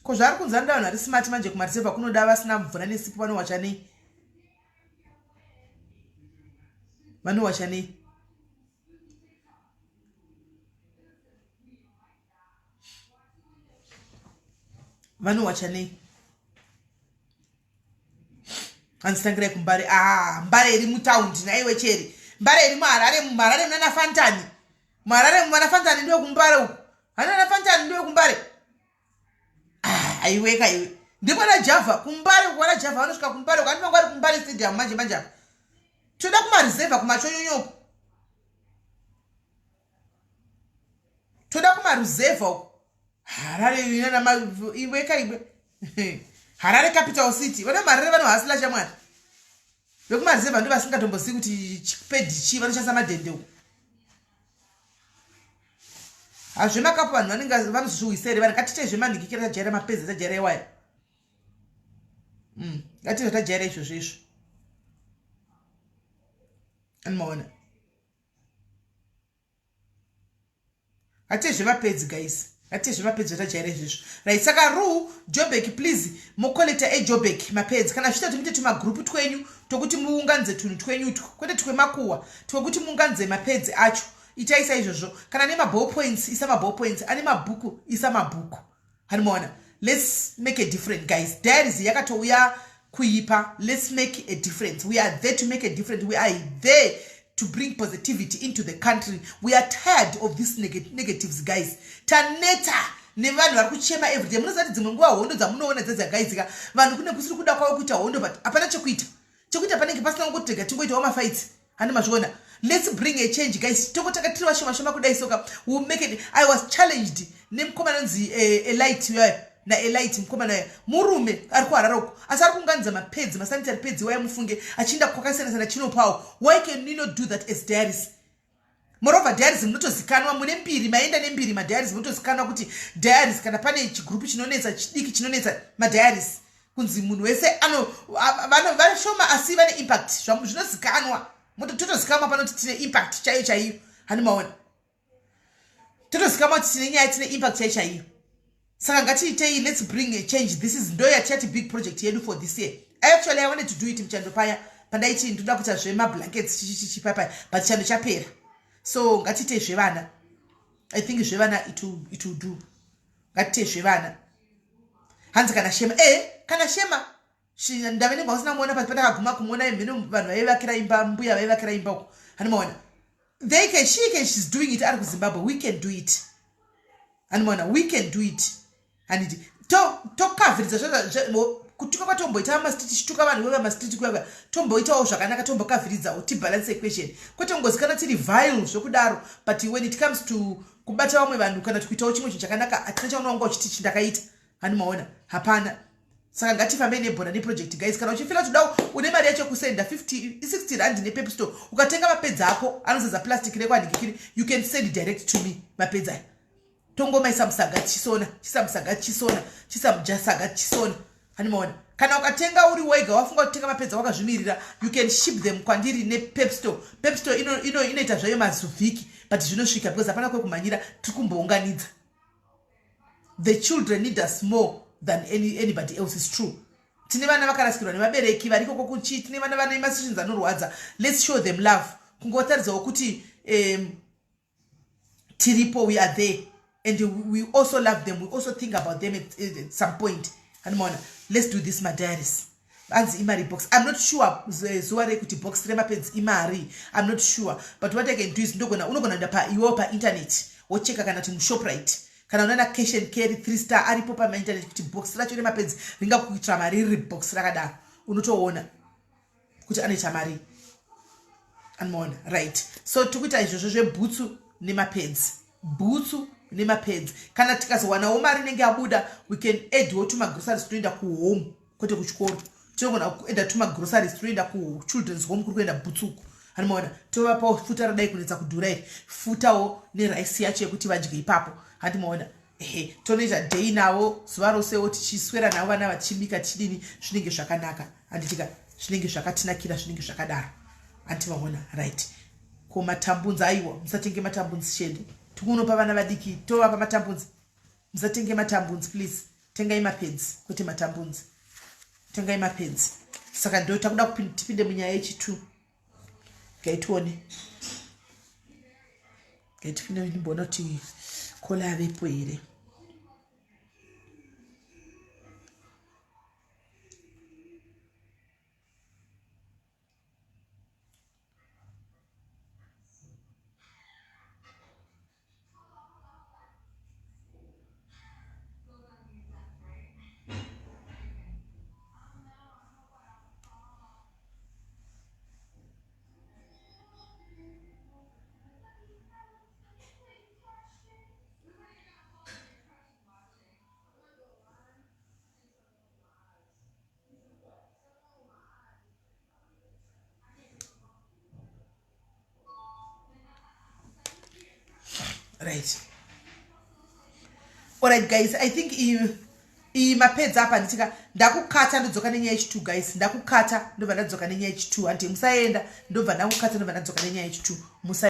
Ko zvaari kunzi anoda vanhu vari smart manje kumareserva kunoda vasina mvura nesipo vanowacha nei? Vanowacha nei? Vanowacha nei? Hanzi kumbare. Ah, Mbare iri mutaundi naiwe cheri. Mbare iri muHarare, muHarare munana Fantani. Muharare mwana Fantani ndiwe kumbare uku. Hanana Fantani ndiwe kumbare. Ah, aiweka iwe. Ndikwana Java kumbare kwana Java vanosvika kumbare uku. Anofanga ari kumbare stadium manje manje apa. Toda kumareserva kumachonyonyoko. Toda kumaruzevha uku. Harare inana iweka iwe. Harare capital city. Vana Harare vanohasila shamwari. Vekumaruzevha ndo vasingatombozivi kuti chipedhi chii vanoshandisa madhende uku. Hazvemakapu vanhu vanenge vanozozviwisa here vanhu ngatiite zvemanhikikira tajaira mapedzi tajaira iwaya. Ngatiite zvatajaira izvozvo izvo. Anomaona. Ngatiite zvemapedzi guys. Ngatiite zvemapedzi zvatajaira izvozvo. Right, saka Ru Jobek please mocollecta eJobek mapedzi. Kana zvichita kuti muite tumagroup twenyu tokuti muunganidze tunhu twenyu utwo. Kwete twemakuwa, twekuti muunganidze mapedzi acho. Itai saizvozvo. Kana ane maball points, isa maball points. Ane mabhuku, isa mabhuku. Handimaona. Let's make a difference guys. Diaries yakatouya kuipa. Let's make a difference. We are there to make a difference. We are there to bring positivity into the country. We are tired of these negatives guys. Taneta nevanhu vari kuchema everyday. Munoziva kuti dzimwe nguva hondo dzamunoona dzadzagaidzika vanhu kune kusiri kuda kwavo kuita hondo, but hapana chekuita. Chekuita panenge pasina kungotega tingoitawo mafights. Handi mazviona. Let's bring a change guys. Tongotanga tiri vashoma shoma kudai soka. We'll make it. I was challenged nemukomana anonzi Elite uyayo. Na Elite mukomana uyayo. Murume ari kuHarare uko. Asi ari kuunganidza mapedzi, masanitary pads iwaya mufunge achienda kwakasiyana siyana chinopawo. Why can we not do that as diaries? Moreover, diaries munotozikanwa mune mbiri, maenda nembiri madiaries munotozikanwa kuti diaries kana pane chigroup chinonetsa chidiki chinonetsa madiaries kunzi munhu wese ano vano vashoma asi vane impact zvinozikanwa. Totozikanwa pano kuti tine impact chaiyo chaiyo. Hani maona. Totozikanwa kuti tine nyaya, tine impact chaiyo chaiyo. Saka ngatiitei, let's bring a change. This is ndo yatichati big project yedu for this year. Actually I wanted to do it muchando paya pandaiti ndoda kuita zvemablankets chichichichi paya but chando chapera. So ngatiitei zvevana. I think zvevana it will do. Ngatiitei zvevana. Hanzi kana Shema. Kana Shema. Ndave nenguva usina kumuona pasi pandakaguma kumuona imhino vanhu vaivakira imba, mbuya vaivakira imba uko. Handimaona. They can, she can, she's doing it ari kuZimbabwe. We can do it. Handimaona. We can do it. Handiti. Tokavhiridza kutuka kwatomboita mastreet, tichituka vanhu veva mastreet kuya, tomboitawo zvakanaka, tombokavhiridzawo, tibalance equation. Kwete kungozikana tiri vile zvekudaro, but when it comes to kubata vamwe vanhu kana kuitawo chimwe chinhu chakanaka, hatina chaunonga uchiti chindakaita. Handimaona. Hapana. Saka ngatifambe nebhora neproject guys. Kana uchifila kuti dau une mari yacho kusenda 50, 60 rand nepep store, ukatenga mapedzi ako anozadza plastic rekwanhikikiri, you can send direct to me mapedzi aya. Tongomaisa musaga chisona, chisa musaga chisona, chisa musaga chisona. Animaona, kana ukatenga uri wega, wafunga kutenga mapedza wakazvimirira, you can ship them kwandiri nePepstore. Pepstore inoita ino, ino zvayo mazuvhiki, but zvinosvika because hapana kwekumhanyira. Tiri kumbounganidza. The children need us more than anybody else is true. Tine vana vakarasikirwa nevabereki variko kokuchi, tine vana vane masessions anorwadza. Let's show them love, kungotaridzawo kuti tiripo, we are there and we also love them, we also think about them at some point. Animaona, let's do this. Madiaries anzi imari box. I'm not sure zuva rekuti box remapads imari, I'm not sure, but what I can do is ndogona, unogona kuenda paiwewo painternet wocheka, kana kuti muShoprite, kana unana Cash and Carry, Three Star, aripo pamainternet kuti box racho remapads ringakuitira mari riri box rakadaro. Unotoona kuti anoita mari. Anomaona, right? So tikuita izvozvo zvebhutsu nemapads, bhutsu nemapads. Kana tikazowanawo mari inenge yabuda, we can addwo tumagroceries tunoenda kuhome, kwete kuchikoro. Tinogona kuenda tumagroceries tunoenda kuchildren's home kuri kuenda bhutsuku. Anomaona, tovapawo futa radai kunetsa kudhura iri, futawo neraisi yacho yekuti vadye ipapo. Handimaona? Ehe, tonoita day navo zuva rosewo, tichiswera navo vana, vachibika, tichidini. Zvinenge zvakanaka, handitika? Zvinenge zvakatinakira, zvinenge zvakadaro. Handimaona? Right. Ko matambunzi? Aiwa, musatenge matambunzi. Shende tikunopa vana vadiki, tovapa matambunzi. Musatenge matambunzi, please. Tengai mapads, kwete matambunzi. Tengai mapads. Saka ndo takuda tipinde munyaya yechi2. Ngaitione, ngaitipinde, ndimboona kuti caller avepo here. Right, alright guys, I think iyi mapedza apa. Nditika ndakukata, ndodzoka nenyaya yechi2. Guys, ndakukata, ndobva ndadzoka nenyaya yechi2. Hanti musaenda, ndobva ndakukata, ndobva ndadzoka nenyaya yechi2. Musa.